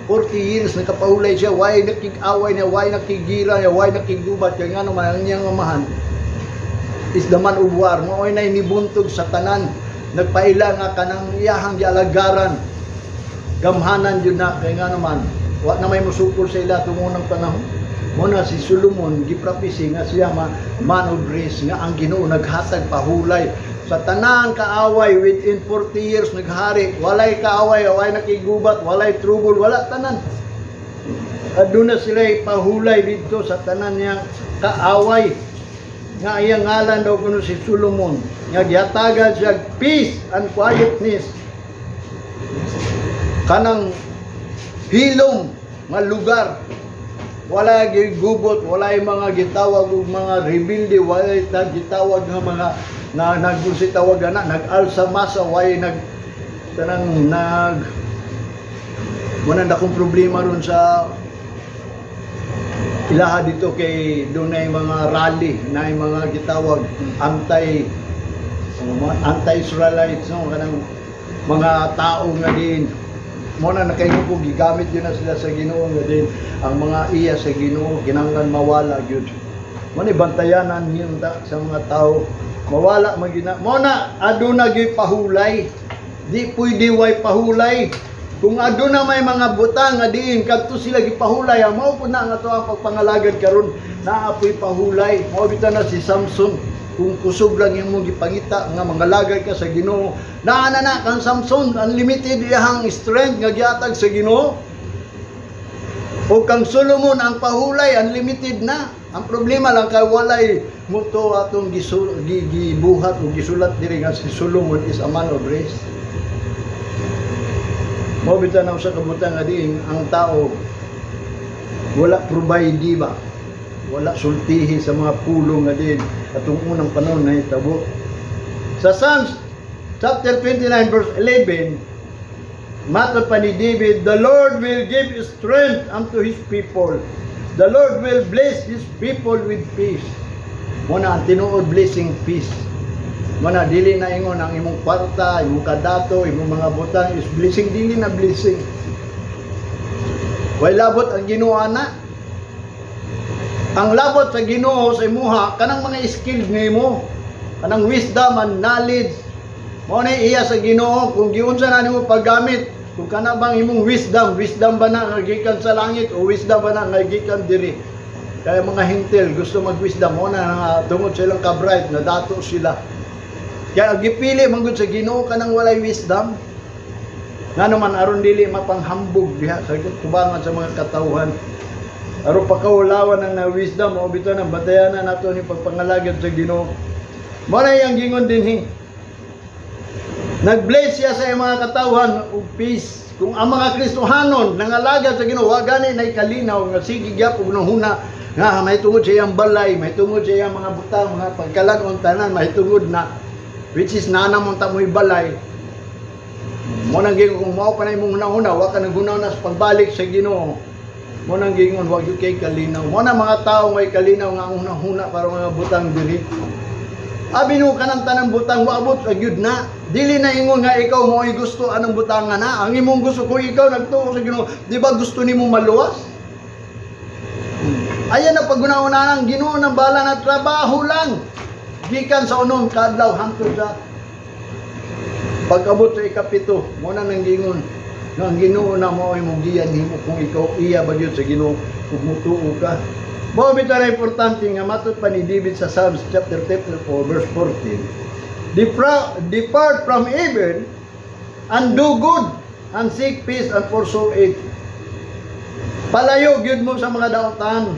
40 years nakapahulay siya, way nakig-away niya, way nakigira niya, way nakigubat kay ngano man ang iyang amahan is the man of war. Mao na nibuntog sa tanan. Nagpaila nga kanang iyahang gialagaran. Gamhanan yun na kay nga naman wa na may musukol sa ila tungo ng panahon. Mo na si Solomon giprapisi nga siya ma, man of grace nga ang Ginoo naghatag pahulay sa tanan kaaway. Within 40 years naghari, walay kaaway, walay nakigubat, walay trouble, wala tanan. Aduna sila pahulay dito sa tanan niyang kaaway nga iyang ngalan daw kuno si Solomon nga gihatagan siya peace and quietness, kanang hilom nga lugar. Wala gigubot, wala yung mga gitawag og mga rebelde, wala ta gitawag nga mga na nagdusi tawag na nag-alsa masa, way nag tanang nag wala na akong problema ron sa ilaha dito kay doon mga rally na mga gitawag anti mga anti-Israelites, no, kanang mga tao nga din mo na nakaigo ko gigamit yun na sila sa Ginoo nga din ang mga iya sa Ginoo kinahanglan mawala gyud mo ni bantayanan yun ta sa mga tao mawala magina mo na aduna gyud pahulay. Di pwede way pahulay. Kung aduna may mga butang nga diin kadto sila gipahulay, ang mao pud na nga ato ang pagpangalagad karon, naa po'y pahulay. Mao bitaw na si Samson, kung kusog lang imong gipangita nga mangalagad ka sa Ginoo, naa na na kang Samson, unlimited iyang strength nga gihatag sa Ginoo. O kang Solomon, ang pahulay unlimited na. Ang problema lang kay walay muto atong gibuhat o gisulat diri nga si Solomon is a man of rest. Mao bitaw na usa ka butang nga diin ang tao wala provide ba, wala sultihi sa mga pulong nga diin atong unang panahon na hitabo. Sa Psalms chapter 29 verse 11, matod pa ni David, "The Lord will give strength unto His people. The Lord will bless His people with peace." Mo na ang tinuod blessing, peace. Mo na dili na ingon ang imong kwarta, imong kadato, imong mga butang is blessing, dili na blessing. Way labot ang Ginoo ana. Ang labot sa Ginoo sa imuha kanang mga skill nimo, kanang wisdom and knowledge. Mao na iya sa Ginoo kung giunsa na nimo paggamit. Kung kana bang imong wisdom, wisdom ba na nga gikan sa langit o wisdom ba na nga gikan diri? Kaya mga Hentil gusto mag-wisdom mo na nga tungod sa ilang ka-bright na dato sila. Kaya gipili man gud sa Ginoo kanang walay wisdom. Ngano man, aron dili mapanghambog diha sa tubangan sa mga katawhan. Aron pakaulawan ang na wisdom o bitaw nang batayanan nato ni pagpangalagad sa Ginoo. Mo na iyang gingon dinhi. Nag-bless siya sa iyang mga katawhan og peace. Kung ang mga Kristohanon nangalagad sa Ginoo, wa gani nay kalinaw nga sige gyapon og huna nga may tungod sa iyang balay, may tungod sa iyang mga butang, mga pagkalan-on tanan, may tungod na, which is naa naman ta mo'y balay. Mo nang gingon kung mao pa na imong hunahuna, wa ka naghuna sa pagbalik sa Ginoo. Mo nang gingon wa gyud kay kalinaw. Mo na mga tao may kalinaw nga ang hunahuna para mga butang diri. Abi no kanang tanang butang waabot ra gyud na. Dili na ingon nga ikaw mo ay gusto anong butangan na. Ang imong gusto kung ikaw nagtuo sa Ginoo, di ba gusto nimo maluwas? Ayan na paguna-una ng Ginoo ng bala na trabaho lang. Gikan sa unom kadlaw hangtod sa pag-abot sa ikapito, mo na nang gingon nga ang Ginoo na mo ay mong giyan nimo kung ikaw iya ba gyud sa Ginoo ug mutuo ka. Mao bitaw na importante nga matod pa ni David sa Psalms chapter 34 verse 14. "Depart from evil and do good and seek peace and pursue it." Palayo gyud mo sa mga daotan.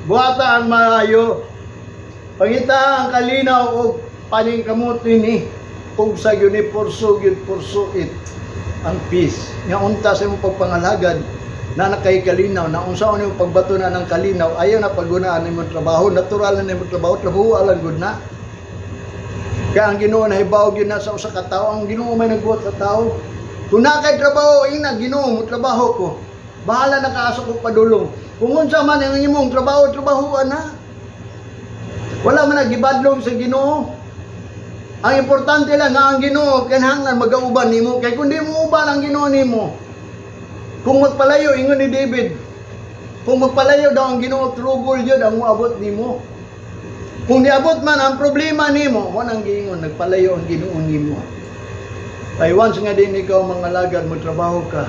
Buhata ang maayo. Pangita ang kalinaw og paningkamot ni ug sa gyud ni pursue gyud, pursue it ang peace. Nga unta sa imong pagpangalagad na nakay kalinaw na unsaon imong pagbato na ng kalinaw, ayaw na paggunaan imong trabaho, natural na imong trabaho, trabaho alang gud na. Kaya ang Ginoo nahibaw gyud na sa usa ka tawo, ang Ginoo may nagbuhat sa tao. Kung naa kay trabaho, ina Ginoo mo trabaho ko. Bahala na kaasa ko padulong. Kung unsa man ang imong trabaho, trabahoan na. Wala man nagibadlong sa Ginoo. Ang importante lang nga ang Ginoo kinahanglan magauban nimo, kay kung di mo uban ang Ginoo nimo, kung magpalayo, ingon ni David, kung magpalayo daw ang Ginoo, trouble yun ang moabot nimo. Kung niabot man ang problema nimo, mo nang giingon nagpalayo ang Ginoo nimo. Ay once nga din ikaw mga lagad mo trabaho ka.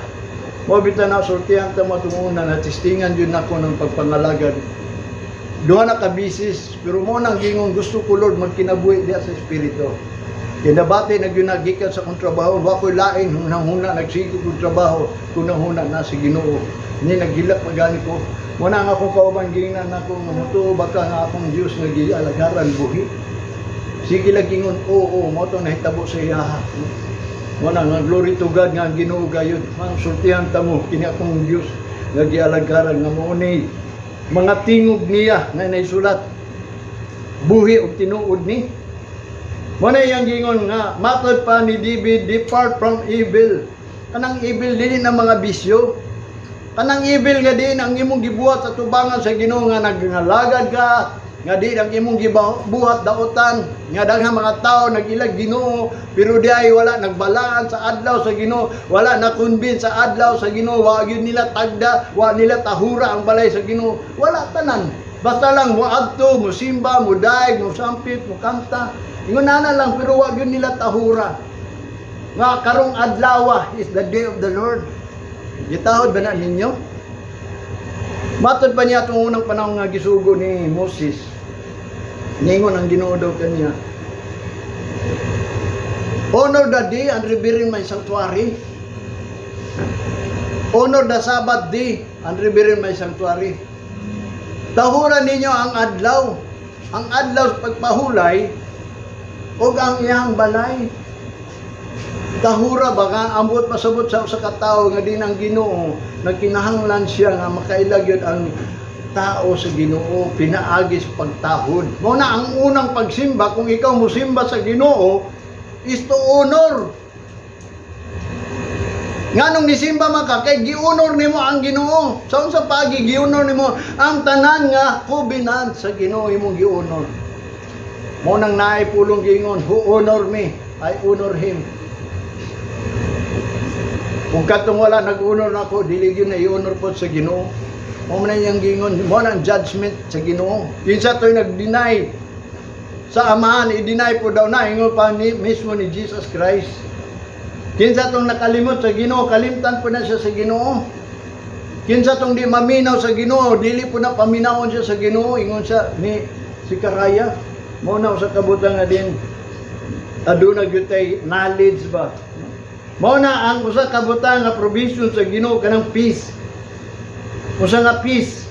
Mo bitaw na sultihan ta mo tunguna na testingan yun nako ng pagpangalagad. Duha na ka bisis, pero mo nang gingon gusto ko, Lord, magkinabuhi diha sa espiritu. Kinabati na gyud nagikan sa akong trabaho, wa ko'y lain hunang-huna nagsigo kong trabaho, kunang huna na si Ginoo. Ni naghilak magani ko. Mo na ang akong kauban gingnan nako nga mutuo ba ka nga akong Dios nga gialagaran buhi. Sige lang gingon, oo, mo to nahitabo sa iya. Mo na nga glory to God nga ang Ginoo gayud. Ang sultihan ta mo kini akong Dios nga gialagaran nga mo ni Mga tingog niya nga naisulat, buhi og tinuod ni. Mo na iyang gingon nga matod pa ni David, "Depart from evil." Kanang evil, dili na mga bisyo. Kanang evil nga diin ang imong gibuhat sa tubangan sa Ginoo, nga nagngalagad ka, nga diin ang imong gibuhat dautan, nga daghang mga tao nag-ilag Ginoo pero di ay wala nagbalaan sa adlaw sa Ginoo, wala na convince sa adlaw sa Ginoo, wa gyud nila tagda, wa nila tahura ang balay sa Ginoo, wala tanan. Basta lang moadto, mosimba, modaig, mosampit, mokanta. Ingon na lang, pero wa gyud nila tahura nga karong adlaw is the day of the Lord. Gitahod ba na ninyo? Matod pa niya itong unang panahon nga gisugo ni Moses. Ningon ang Ginoo daw kaniya, "Honor the day and revere my sanctuary. Honor the Sabbath day and revere my sanctuary." Tahuran ninyo ang adlaw. Ang adlaw sa pagpahulay o ang iyang balay. Tahura ba ka ambot pasabot sa usa ka tawo nga din ang Ginoo, nagkinahanglan siya nga makaila gyud ang tao sa Ginoo pinaagi sa pagtahod. Mao na ang unang pagsimba, kung ikaw musimba sa Ginoo, is to honor. Nganong nisimba man ka? Kay gi-honor nimo ang Ginoo. Sa unsa paagi gi-honor nimo ang tanan nga covenant sa Ginoo, imong gi-honor. Mao nang naay pulong giingon, "Who honor me, I honor him." Kung katong wala nag-honor nako, dili gyud na i-honor po sa Ginoo. Mao man iyang giingon, mao na ang judgment sa Ginoo. Kinsa to'y nag-deny sa Amahan, i-deny po daw na, ingon pa ni, mismo ni Jesus Christ. Kinsa tong nakalimot sa Ginoo, kalimtan po na siya sa Ginoo. Kinsa tong di maminaw sa Ginoo, dili po na paminawon siya sa Ginoo, ingon siya ni si Karaya. Mao na sa kabutang nga din aduna gyud tay knowledge ba. Mao na ang usa ka butang nga provision sa Ginoo, kanang peace. Usa nga peace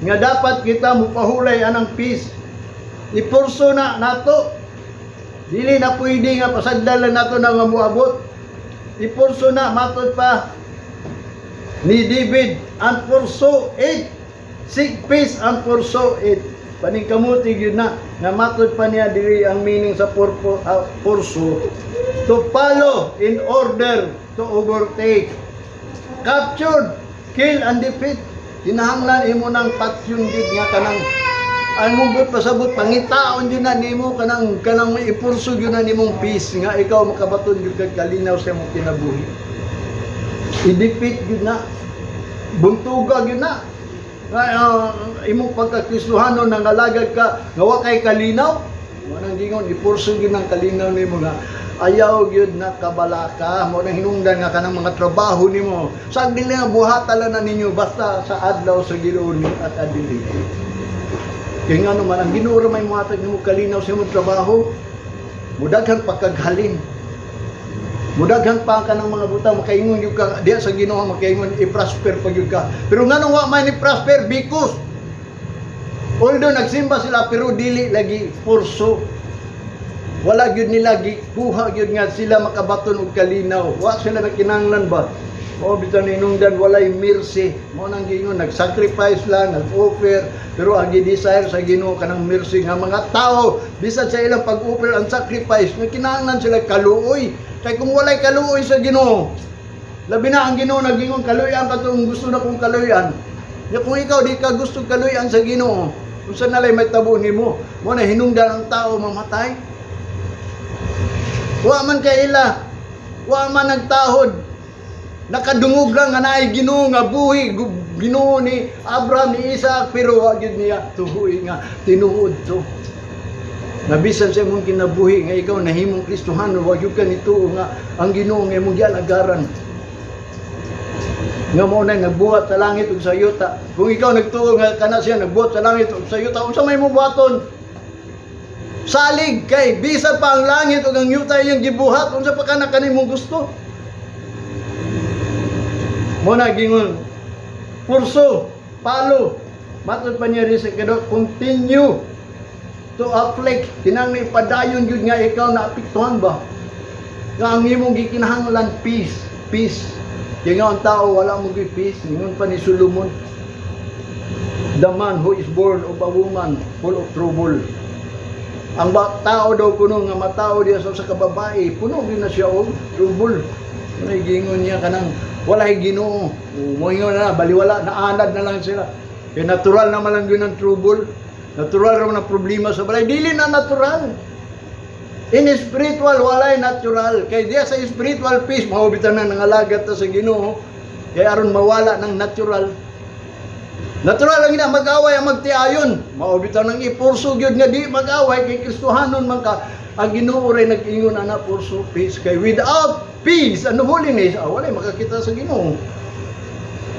nga dapat kita mopahulay anang peace. I-pursue na nato. Dili na pwede nga pasagdan lang nato na nga moabot. I-pursue na, matod pa ni David, "And pursue it. Seek peace and pursue it." Paningkamuti gyud na nga matod pa niya diri ang meaning sa pursue: to follow in order to overtake, captured, kill and defeat. Kinahanglan imo nang patyon gid nga kanang ang mong pasabot, pangitaon gyud na nimo kanang i-pursue gyud na nimong peace nga ikaw makabaton gyud kag kalinaw sa imong kinabuhi. I-defeat gyud na. Buntuga gyud na. Nga imong pagkakristohano, nangalagad ka nga wa kay kalinaw. Mo nang gingon, i-pursue gyud ng kalinaw nimo nga ayaw gyud na kabalaka. Mo nang hinungdan nga kanang mga trabaho nimo, sa dili nga buhata lang na ninyo basta sa adlaw sa Ginoo ni at adili. Kay nga naman ang Ginoo ra may mohatag nimo kalinaw sa imong trabaho. Mudaghan pagkaghalin, mudaghan pa ka ng mga butang, makaingon gyud ka diya sa Ginoo, makaingon i-prosper pa gyud ka. Pero nganong wa man ni prosper? Because although nagsimba sila, pero dili lagi pursue. Wala gyud nila gikuha gyud nga sila makabaton og kalinaw. Wa sila nakinahanglan ba. Mao bitaw ninungdan walay mercy. Mao nang giingon, nag-sacrifice lang, nag-offer, pero ang gi-desire sa Ginoo kanang mercy nga mga tao bisan sa ilang pag-offer ang sacrifice, nagkinahanglan sila kaluoy. Kay kung walay kaluoy sa Ginoo, labi na ang Ginoo nagingon, "Kaluoyan katong gusto na kong kaluoyan." Ya kung ikaw di ka gusto kaluoyan sa Ginoo, unsa na lay may tabo nimo? Mo na hinungdan ang tao mamatay. Wa man kaila. Wa man nagtahod. Nakadungog lang nga naay Ginoo nga buhi, Ginoo ni Abraham, ni Isaac, pero wa gyud niya tuhuy nga tinuod to. Nabisan sa imong kinabuhi nga ikaw nahimong Kristohano, wa gyud ka nituo nga ang Ginoo nga imong gialagaran nga mao na nagbuhat sa langit ug sa yuta. Kung ikaw nagtuo nga kana siya nagbuhat sa langit ug sa yuta, unsa may imong buhaton? Salig kay bisan pa ang langit ug ang yuta iyang gibuhat, unsa pa kana kanimong gusto? Mo na gingon, pursue, follow. Matod pa niya rin sa kado, continue to afflict. Kinahanglan ipadayon gyud nga ikaw na apektuhan ba? Nga ang imong gikinahanglan peace, peace. Kaya nga ang tao wala mo gyud peace, ningon pa ni Solomon. The man who is born of a woman full of trouble. Ang tao daw kuno nga matao diya sa kababae, puno gyud na siya og trouble. Ano gingon niya, kanang walay Ginoo. Moingon na baliwala, naanad na lang sila. Kay natural naman lang yun ang trouble. Natural raw na problema sa balay. Dili na natural. In spiritual, walay natural. Kay diya sa spiritual peace, mao bitaw na nangalagad ta sa Ginoo. Kay aron mawala ng natural. Natural lang na mag-away ang magtiayon. Mao bitaw nang ipurso gyud nga di mag-away kay Kristohanon man ka. Ang Ginoo ray nag-ingon ana, pursue peace, kay without peace and holiness, walay makakita sa Ginoo.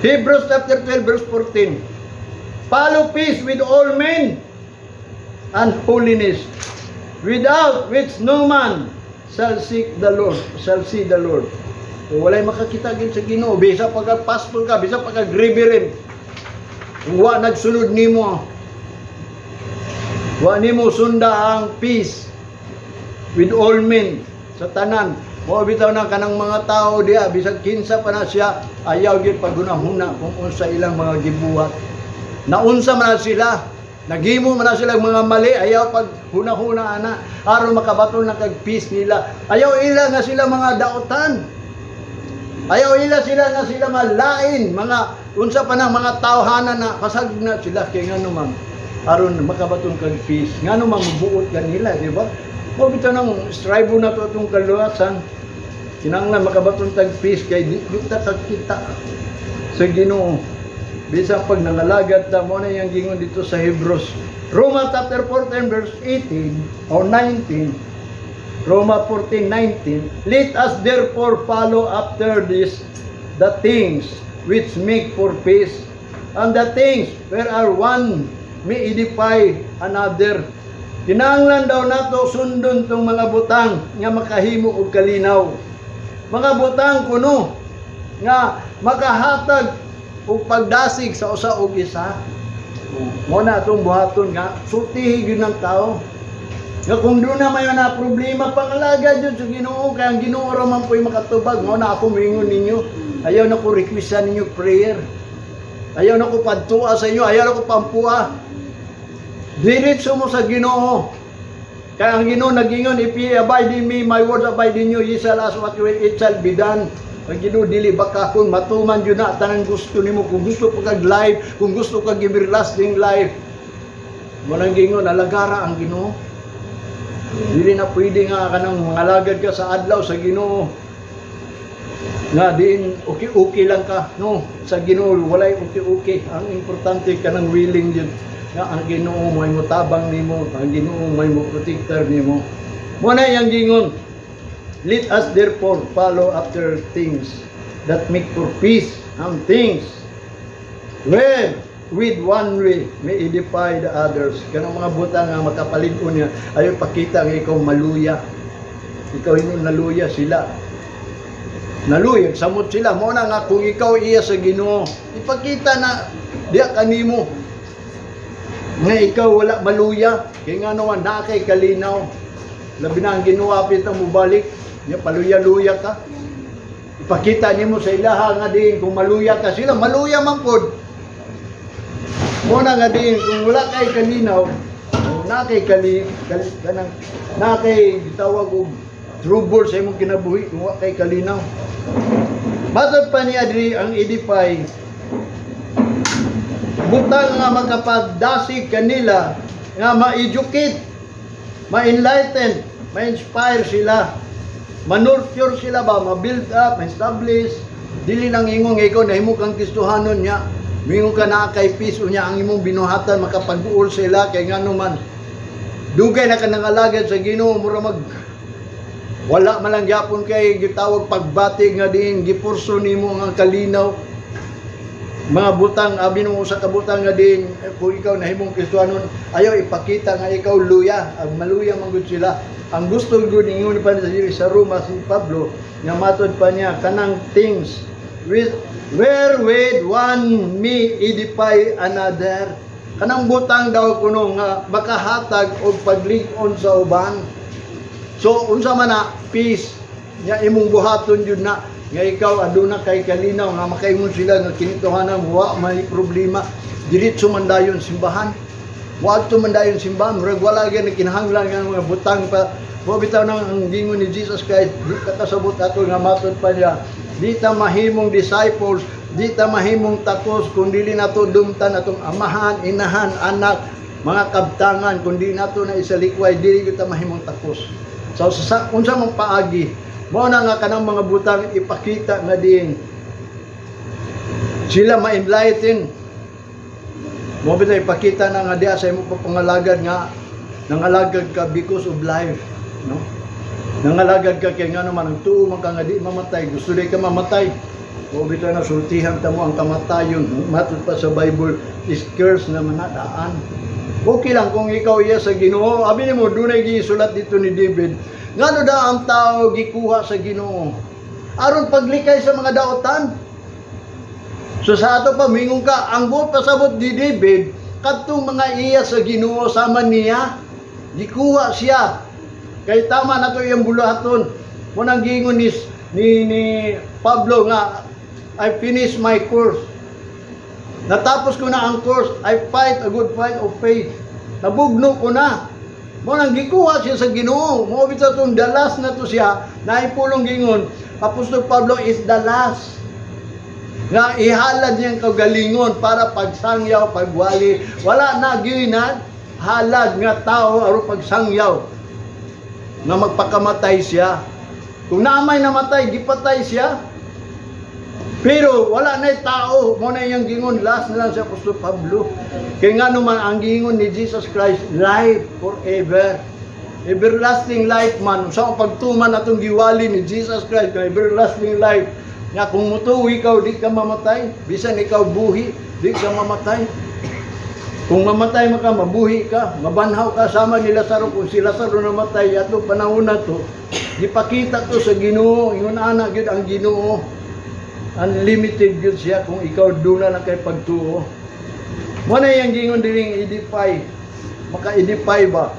Hebrews chapter 12 verse 14. Follow peace with all men and holiness, without which no man shall seek the Lord, shall see the Lord. So, walay makakita gyud sa Ginoo, bisa pagka pastor ka, bisa pagka reverend. Wa nagsunod nimo. Wa nimo sunda ang peace with all men sa tanan. Mao bitaw na kanang mga tao diha, bisag kinsa pa na siya, ayaw gyud paghunahuna kung unsa ilang mga gibuhat. Naunsa man na sila, naghimo man na sila mga mali, ayaw pag hunahuna ana aron makabaton na kag peace nila. Ayaw ila nga sila mga daotan. Ayaw ila sila nga sila malain, mga unsa pa nang mga tawhana na pasag na sila, kay ngano man aron makabaton kag peace. Ngano man mabuot kanila, di ba? Mao bitaw nang strive na to atong kaluwasan. Kinahanglan makabaton tag peace kay di ta kita sa Ginoo. Bisan pag nangalagad ta, mo na yung gingon dito sa Hebrews. Roma chapter 14 verse 18 or 19. Roma 14:19. Let us therefore follow after this, the things which make for peace, and the things where one may edify another. Kinahanglan daw nato sundon tong mga butang nga makahimo og kalinaw. Mga butang kuno nga makahatag og pagdasig sa usa og isa. Mo na atong buhaton nga sultihi gyud ng tao. Nga kung doon na may na problema, pangalaga jud sa Ginoo, kay ang Ginoo ra man po'y makatubag. Mo na ako moingon ninyo. Ayaw na ko requestan ninyo prayer. Ayaw na ko padtua sa inyo, ayaw na ko pampua. Diretso mo sa Ginoo. Kaya ang Ginoo nagingon, "If ye abide in me, my words abide in you, ye shall ask what you will, it shall be done." Ang Ginoo dili bakakon, matuman jud na tanang gusto nimo. Kung gusto pa kag life, kung gusto kag everlasting life. Mo nang gingon, alagara ang Ginoo. Dili na pwede nga kanang mangalagad ka sa adlaw sa Ginoo. Nga diin okay-okay lang ka, no? Sa Ginoo walay okay-okay. Ang importante kanang willing jud nga ang Ginoo may motabang nimo, ang Ginoo may mo protector nimo. Mo na iyang gingon. Let us therefore follow after things that make for peace and things where with one way may edify the others. Kanang mga butang nga makapalig-on niya, ayaw pakita nga ikaw maluya. Ikaw hinon naluya sila. Naluya, samot sila. Mo na nga kung ikaw iya sa Ginoo, ipakita na diya kanimo nga ikaw wala maluya. Kay nga naman naa kay kalinaw. Labi na ang Ginoo apit ang mubalik, nya paluya-luya ka. Ipakita nimo sa ilaha nga diin kung maluya ka sila, maluya man pod. Mo na nga diin kung wala kay kalinaw, o na kay kali kanang na kay gitawag og trouble sa imong kinabuhi kung wa kay kalinaw. Matod pa niya diri ang edify, butang nga makapagdasig kanila, nga ma-educate, ma-enlighten, ma-inspire sila, ma-nurture sila ba, ma-build up, ma-establish. Dili lang ingon nga ikaw nahimo kang Kristohanon niya. Mingon ka na kay peace, unya ang imong binuhatan makapag-uol sila, kay ngano man dugay na ka nangalagad sa Ginoo, mura mag wala man lang gyapon kay gitawag pagbati nga diin gipurso nimo ang kalinaw, mga butang abi nimo sa kabutang nga diin kung ikaw nahimong Kristohanon, ayaw ipakita nga ikaw luya, ang maluya man gud sila. Ang gusto gud ingon pa sa Roma si Pablo nga matod pa niya kanang things with wherewith one may edify another, kanang butang daw kuno nga makahatag og paglig-on sa uban. So unsa man na peace nya imong buhaton jud na nga ikaw aduna kay kalinaw nga makaingon sila nga kinituhanan wa may problema. Diretso man dayon simbahan. Wadto man dayon simbahan, murag wala gyud kinahanglan nga mga butang pa. Mo bitaw nang ang gingon ni Jesus Christ, di ka kasabot ato nga matod pa niya. Di ta mahimong disciples, di ta mahimong takos kung dili nato dumtan atong amahan, inahan, anak, mga kabtangan, kung di nato na isalikway, dili kita mahimong takos. So sa unsa mang paagi, mao na nga kanang mga butang ipakita nga diin sila ma-enlighten. Mo bitaw ipakita na nga diha sa imong papangalagad nga nangalagad ka because of life, no? Nangalagad ka kay nga naman ang tuo man ka nga di mamatay, gusto di ka mamatay. Mo bitaw na sultihan ta mo ang kamatayon, matud pa sa Bible is curse na manadaan. Okay lang kung ikaw iya sa Ginoo. Abi nimo, dunay gisulat dito ni David. Ngano da ang tao gikuha sa Ginoo? Aron paglikay sa mga daotan. So sa ato pa mingon ka, ang buot pasabot ni David kadtong mga iya sa Ginoo sama niya, gikuha siya. Kay tama na to iyang buluhaton. Mo nang giingon ni Pablo nga, "I finish my course." Natapos ko na ang course. I fight a good fight of faith. Nabugno ko na. Mo nang gikuha siya sa Ginoo. Mo bitaw tong the last na to siya, naipulong gingon. Apostol Pablo is the last nga ihalad niyang kaugalingon para pagsangyaw, pagwali. Wala na gyud na halad nga tao aron pagsangyaw nga magpakamatay siya. Kung naamay namatay, gipatay siya. Pero wala na tao, mo na iyang gingon, last na lang si Apostol Pablo. Kaya nga naman ang gingon ni Jesus Christ, life forever. Everlasting life man, sa pagtuman atong giwali ni Jesus Christ, nga everlasting life. Nga kung mutuo ikaw, di ka mamatay. Bisan ikaw buhi, di ka mamatay. Kung mamatay man ka, mabuhi ka, mabanhaw ka sama ni Lazaro. Kung si Lazaro namatay, ato panahon na to, gipakita to sa Ginoo, ingon ana gyud ang Ginoo. Unlimited gyud siya kung ikaw duna na kay pagtuo. Mo na yang gingon diring edify. Maka-edify ba?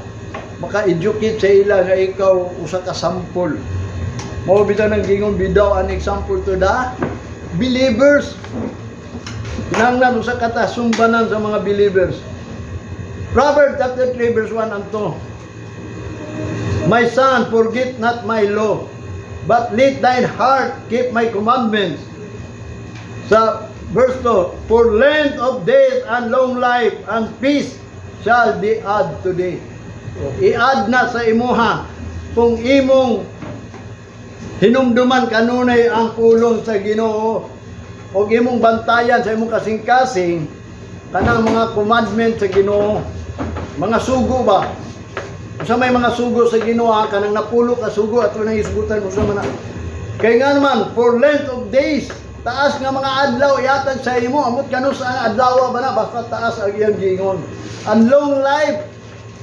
Maka-educate sa ila nga ikaw usa ka sample. Mao bitaw nang gingon, "Be thou an example to the believers." Kinahanglan usa ka sumbanan sa mga believers. Proverbs chapter 3 verse 1 and 2. My son, forget not my law, but let thine heart keep my commandments. Sa verse 2, for length of days and long life and peace shall be add to thee. I-add na sa imuha kung imong hinumduman kanunay ang pulong sa Ginoo o imong bantayan sa imong kasing-kasing kanang mga commandment sa Ginoo, mga sugo ba. Unsa may mga sugo sa Ginoo, ha? Kanang napulo ka sugo ato nang isgutan unsa man na. Kay nga naman, for length of days, taas nga mga adlaw ihatag sa imo, amot kanu sa ang adlaw ba na, basta taas ang iyang gingon. Ang long life,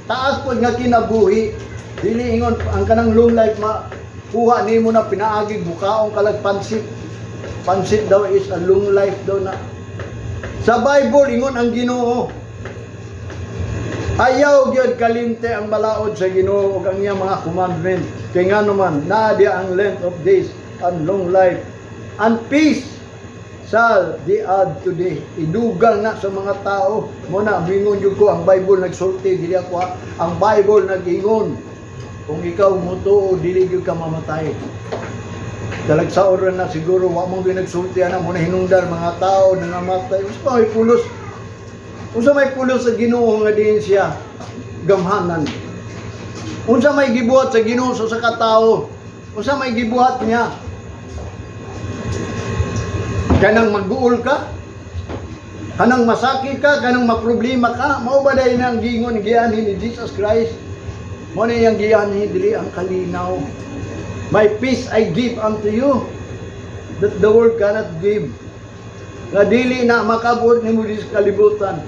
taas pod nga kinabuhi. Dili ingon ang kanang long life ma kuha nimo na pinaagi bukaong kalag pansit. Pansit daw is a long life daw na. Sa Bible ingon ang Ginoo, ayaw gyud kalimte ang balaod sa Ginoo ug ang iyang mga commandment. Kay nga naman, naa diya ang length of days and long life and peace shall be add to thee. Idugang na sa mga tao. Mo na, bingon jud ko, ang Bible nagsulti, dili ako ha. Ang Bible nag-ingon. Kung ikaw mutuo, dili gyud ka mamatay. Talagsaon ra na siguro, wa mong nagsulti ana mo na hinungdan mga tao na namatay. Unsa pa may pulos? Unsa may pulos sa Ginoo nga diin siya gamhanan? Unsa may gibuhat sa Ginoo sa usa ka tawo? Unsa may gibuhat niya? Kanang magguol ka? Kanang masakit ka? Kanang maproblema ka? Mao ba dahil ang gingon gianhi ni Jesus Christ? Mo na iyang gianhi dili ang kalinaw. My peace I give unto you that the world cannot give. Nga dili na makabot nimo di sa kalibutan.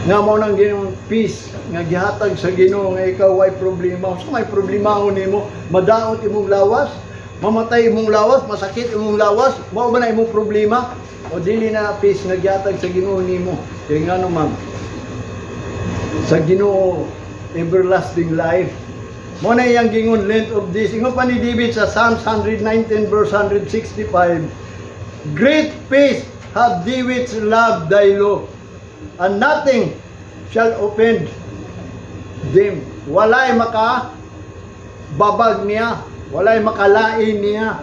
Nga mao nang Ginoong peace nga gihatag sa Ginoo nga ikaw way problema. So may problema nimo, madaot imong lawas, mamatay imong lawas, masakit imong lawas, mao ba na imong problema? O dili na peace nga gihatag sa Ginoo nimo? Kay ngano man sa Ginoo everlasting life. Mo na iyang gingon length of days. Ingon pa ni David sa Psalms 119 verse 165, "Great peace have they which love thy law, and nothing shall offend them." Walay maka babag niya, walay makalain niya.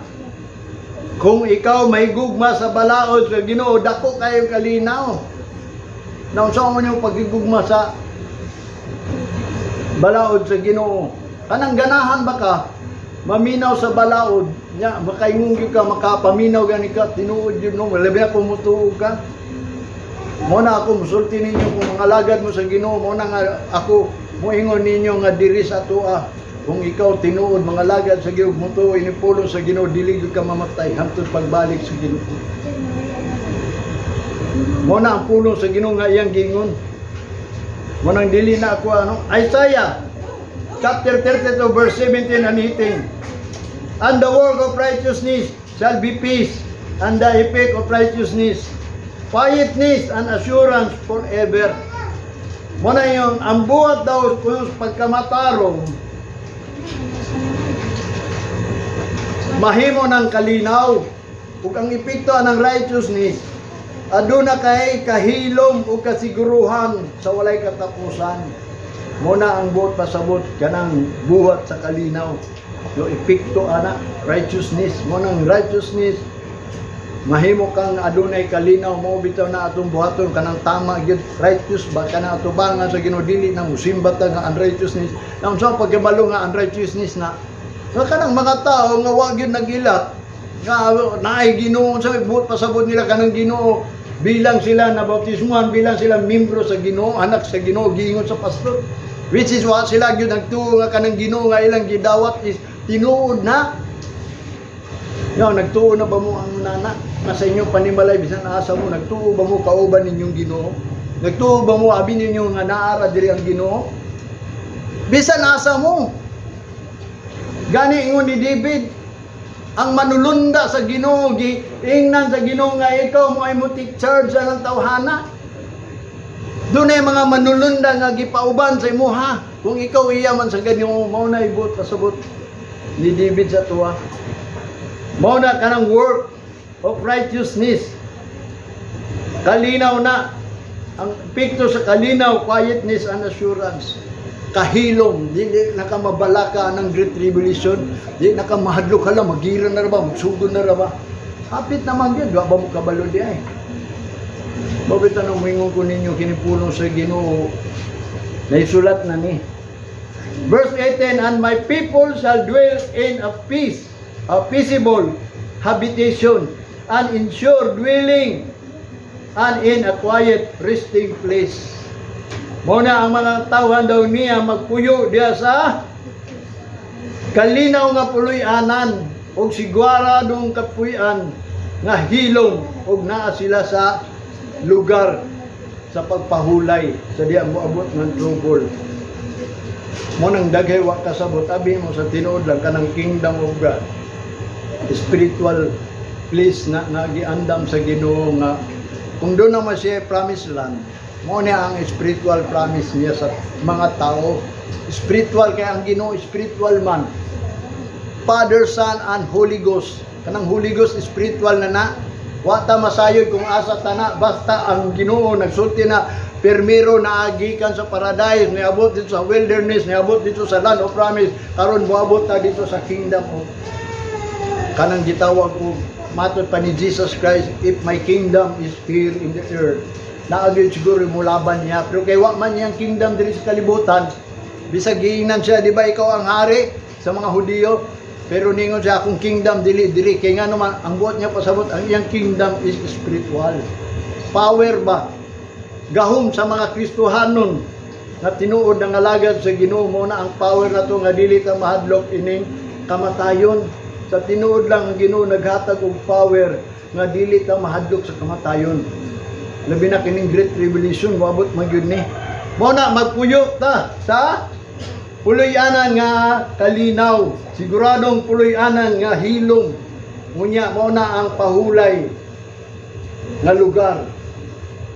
Kung ikaw may gugma sa balaod sa Ginoo, dako kayo kalinaw. Naunsa man yung pagigugma sa balaod sa Ginoo? Kanang ganahan ba ka maminaw sa balaod nya, makaingon gyud ka, makapaminaw gani ka, tinuod yun, no? Labi na kung mutuo ka. Mo na ako musulti ninyo, kung mga lagad mo sa Ginoo, mo na nga ako muingon ninyo nga diri sa atoa, kung ikaw tinuod mga lagad sa Ginoo, mutuo ini pulong sa Ginoo, dili gyud ka mamatay hangtod pagbalik sa Ginoo. Mo na ang pulong sa Ginoo nga iyang giingon. Mo nang dili na ako ano. Isaiah chapter 32 verse 17 and 18. "And the work of righteousness shall be peace, and the effect of righteousness, quietness and assurance forever." Mo na yung ang buhat daw kung pagkamatarong mahimo ng kalinaw ug ang epekto ng righteousness, aduna kay kahilom ug kasiguruhan sa walay katapusan. Mo na ang buot pasabot kanang buhat sa kalinaw. Yo epekto ana righteousness, mo nang righteousness mahimo kang adunay kalinaw. Mo bitaw na atong buhaton kanang tama gyud, righteous ba, kanang atubangan sa Ginoo, dili na musimba ta nga unrighteousness. Na unsa pagkabalo nga unrighteousness na nga kanang mga tao nga wa gyud nagila nga naay Ginoo sa buot pasabot nila kanang Ginoo, bilang sila na bautismuhan, bilang sila membro sa Ginoo, anak sa Ginoo, giingon sa pastor, which is wa sila gyud nagtuo nga kanang Ginoo nga ilang gidawat is tinuod na. Yo, nagtuo na ba mo ang nana? Nga sa inyong panimalay, bisan asa mo, nagtuo ba mo kauban ninyong Ginoo? Nagtuo ba mo abi ninyo nga naara diri ang Ginoo? Bisan asa mo. Gani ingon ni David, ang manulunda sa Ginoo, giingnan sa Ginoo nga ikaw mo ay mo take charge sa ng tawhana. Doon ay mga manulunda nga gipauban sa imuha. Kung ikaw iya man sa Ginoo, mao na ibot pasabot ni David sa tuwa. Mao na kanang work of righteousness. Kalinaw na. Ang epekto sa kalinaw, quietness and assurance. Kahilom, dili na ka mabalaka ng Great Tribulation, di na ka mahadlok, hala, magira na ra ba, magsugod na ra ba? Hapit naman yun, wa ba mo kabalo di ay? Bakit anong mingon ko ninyo kinipulong sa Ginoo, naisulat na ni. Verse 18, "And my people shall dwell in a peace, a peaceable habitation, and in sure dwelling, and in a quiet resting place." Mo na ang mga tawhan daw niya magpuyo diya sa kalinaw nga puloy-anan ug siguradong kapuy-an nga hilom ug naa sila sa lugar sa pagpahulay sa diya moabot ng trouble. Mo nang daghay wa kasabot, abi mo sa tinuod lang kanang kingdom of God. Spiritual place na nga giandam sa Ginoo nga kung doon naman siya promised land, mo niya ang spiritual promise niya sa mga tao. Spiritual kay ang Ginoo spiritual man. Father, Son, and Holy Ghost. Kanang Holy Ghost spiritual na na. Wa ta masayod kung asa ta na, basta ang Ginoo nagsulti na permiro na gikan sa paradise, niabot dito sa wilderness, niabot dito sa land of promise, karon moabot ta dito sa kingdom of kanang gitawag og matod pa ni Jesus Christ, "If my kingdom is here in the earth," naa gyud siguro mo laban niya, pero kay wa man niyang kingdom diri sa kalibutan. Bisag giingnan siya, "Di ba ikaw ang hari sa mga Hudiyo?" Pero ningon siya, "Akong kingdom dili diri," kay ngano man ang buot niya pasabot, ang iyang kingdom is spiritual power ba, gahom sa mga Kristohanon nga tinuod nga alagad sa Ginoo. Mo na ang power na to nga dili ta mahadlok ining kamatayon. Sa tinuod lang, ang Ginoo naghatag og power nga dili ta mahadlok sa kamatayon, labi na kining Great Tribulation, moabot man gyud ni. Mo na magpuyo ta sa puloy-anan nga kalinaw, siguradong puloy-anan nga hilom. Ngunya mo na ang pahulay nga lugar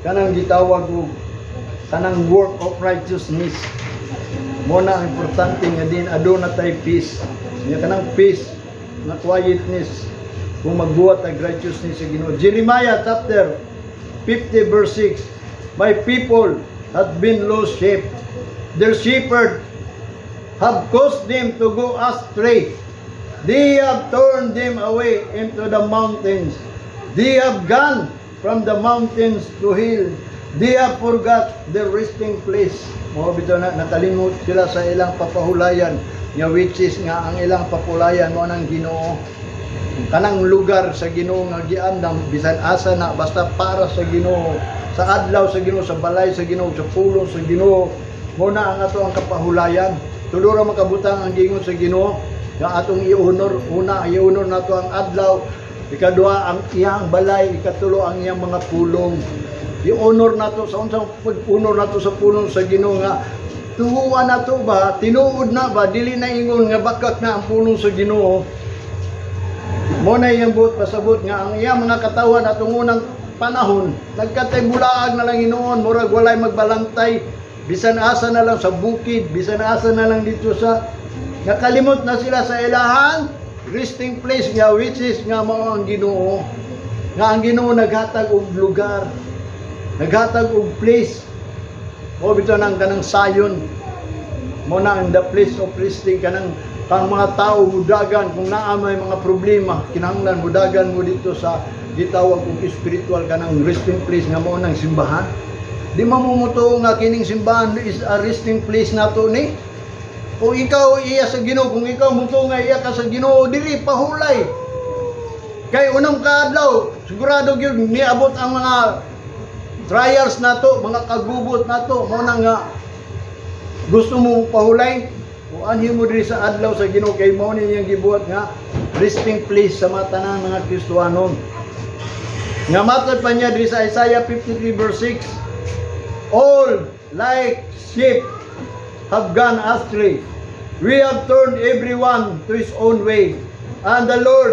kanang gitawag og kanang work of righteousness. Mo na ang importante nga din aduna tay peace nya, kanang peace nga quietness. Kung magbuhat ang righteousness sa Ginoo. Jeremiah chapter 50 verse 6: "My people hath been lost sheep. Their shepherd have caused them to go astray. They have turned them away into the mountains. They have gone from the mountains to hill. They have forgot their resting place." Mao bitaw na nakalimot sila sa ilang papahulayan nga, which is nga ang ilang papulayan mao nang Ginoo. Kanang lugar sa Ginoo nga giandam, bisan asa na, basta para sa Ginoo, sa adlaw sa Ginoo, sa balay sa Ginoo, sa pulong sa Ginoo, mo na ang ato ang kapahulayan. Tulo ra makabutang ang giingon sa Ginoo nga atong i-honor. Una, i-honor nato ang adlaw. Ikaduha, ang iyang balay. Ikatulo, ang iyang mga pulong. I-honor nato sa unsang pag-honor nato sa pulong sa Ginoo nga tuhuan nato ba, tinuod na ba, dili na ingon nga bakak na ang pulong sa Ginoo. Mo na iyang buot pasabot nga ang iyang mga katawan atong unang panahon nagkatay bulaag na lang hinuon, murag walay magbalantay, bisan asa na lang sa bukid, bisan asa na lang dito sa nakalimot na sila sa ilahang resting place nga, which is nga mao ang Ginoo, nga ang Ginoo naghatag og lugar, naghatag og place. Mo bitaw nang kanang sayon mo na ang the place of resting, kanang kang mga tao mudagan kung naa may mga problema, kinahanglan mudagan mo dito sa gitawag og spiritual kanang resting place nga mao nang simbahan. Di mamumutuo nga kining simbahan is a resting place nato ni? Kung ikaw iya sa Ginoo, kung ikaw mutuo nga iya ka sa Ginoo, diri pahulay. Kay unang kaadlaw, sigurado gyud niabot ang mga trials nato, mga kagubot nato, mao na nga gusto mo pahulay, o anhi mo diri sa adlaw sa Ginoo kay mao ni niyang gibuhat nga resting place sa mga tanang mga Kristohanon. Nga matod pa niya diri sa Isaiah 53 verse 6, "All like sheep have gone astray. We have turned everyone to his own way. And the Lord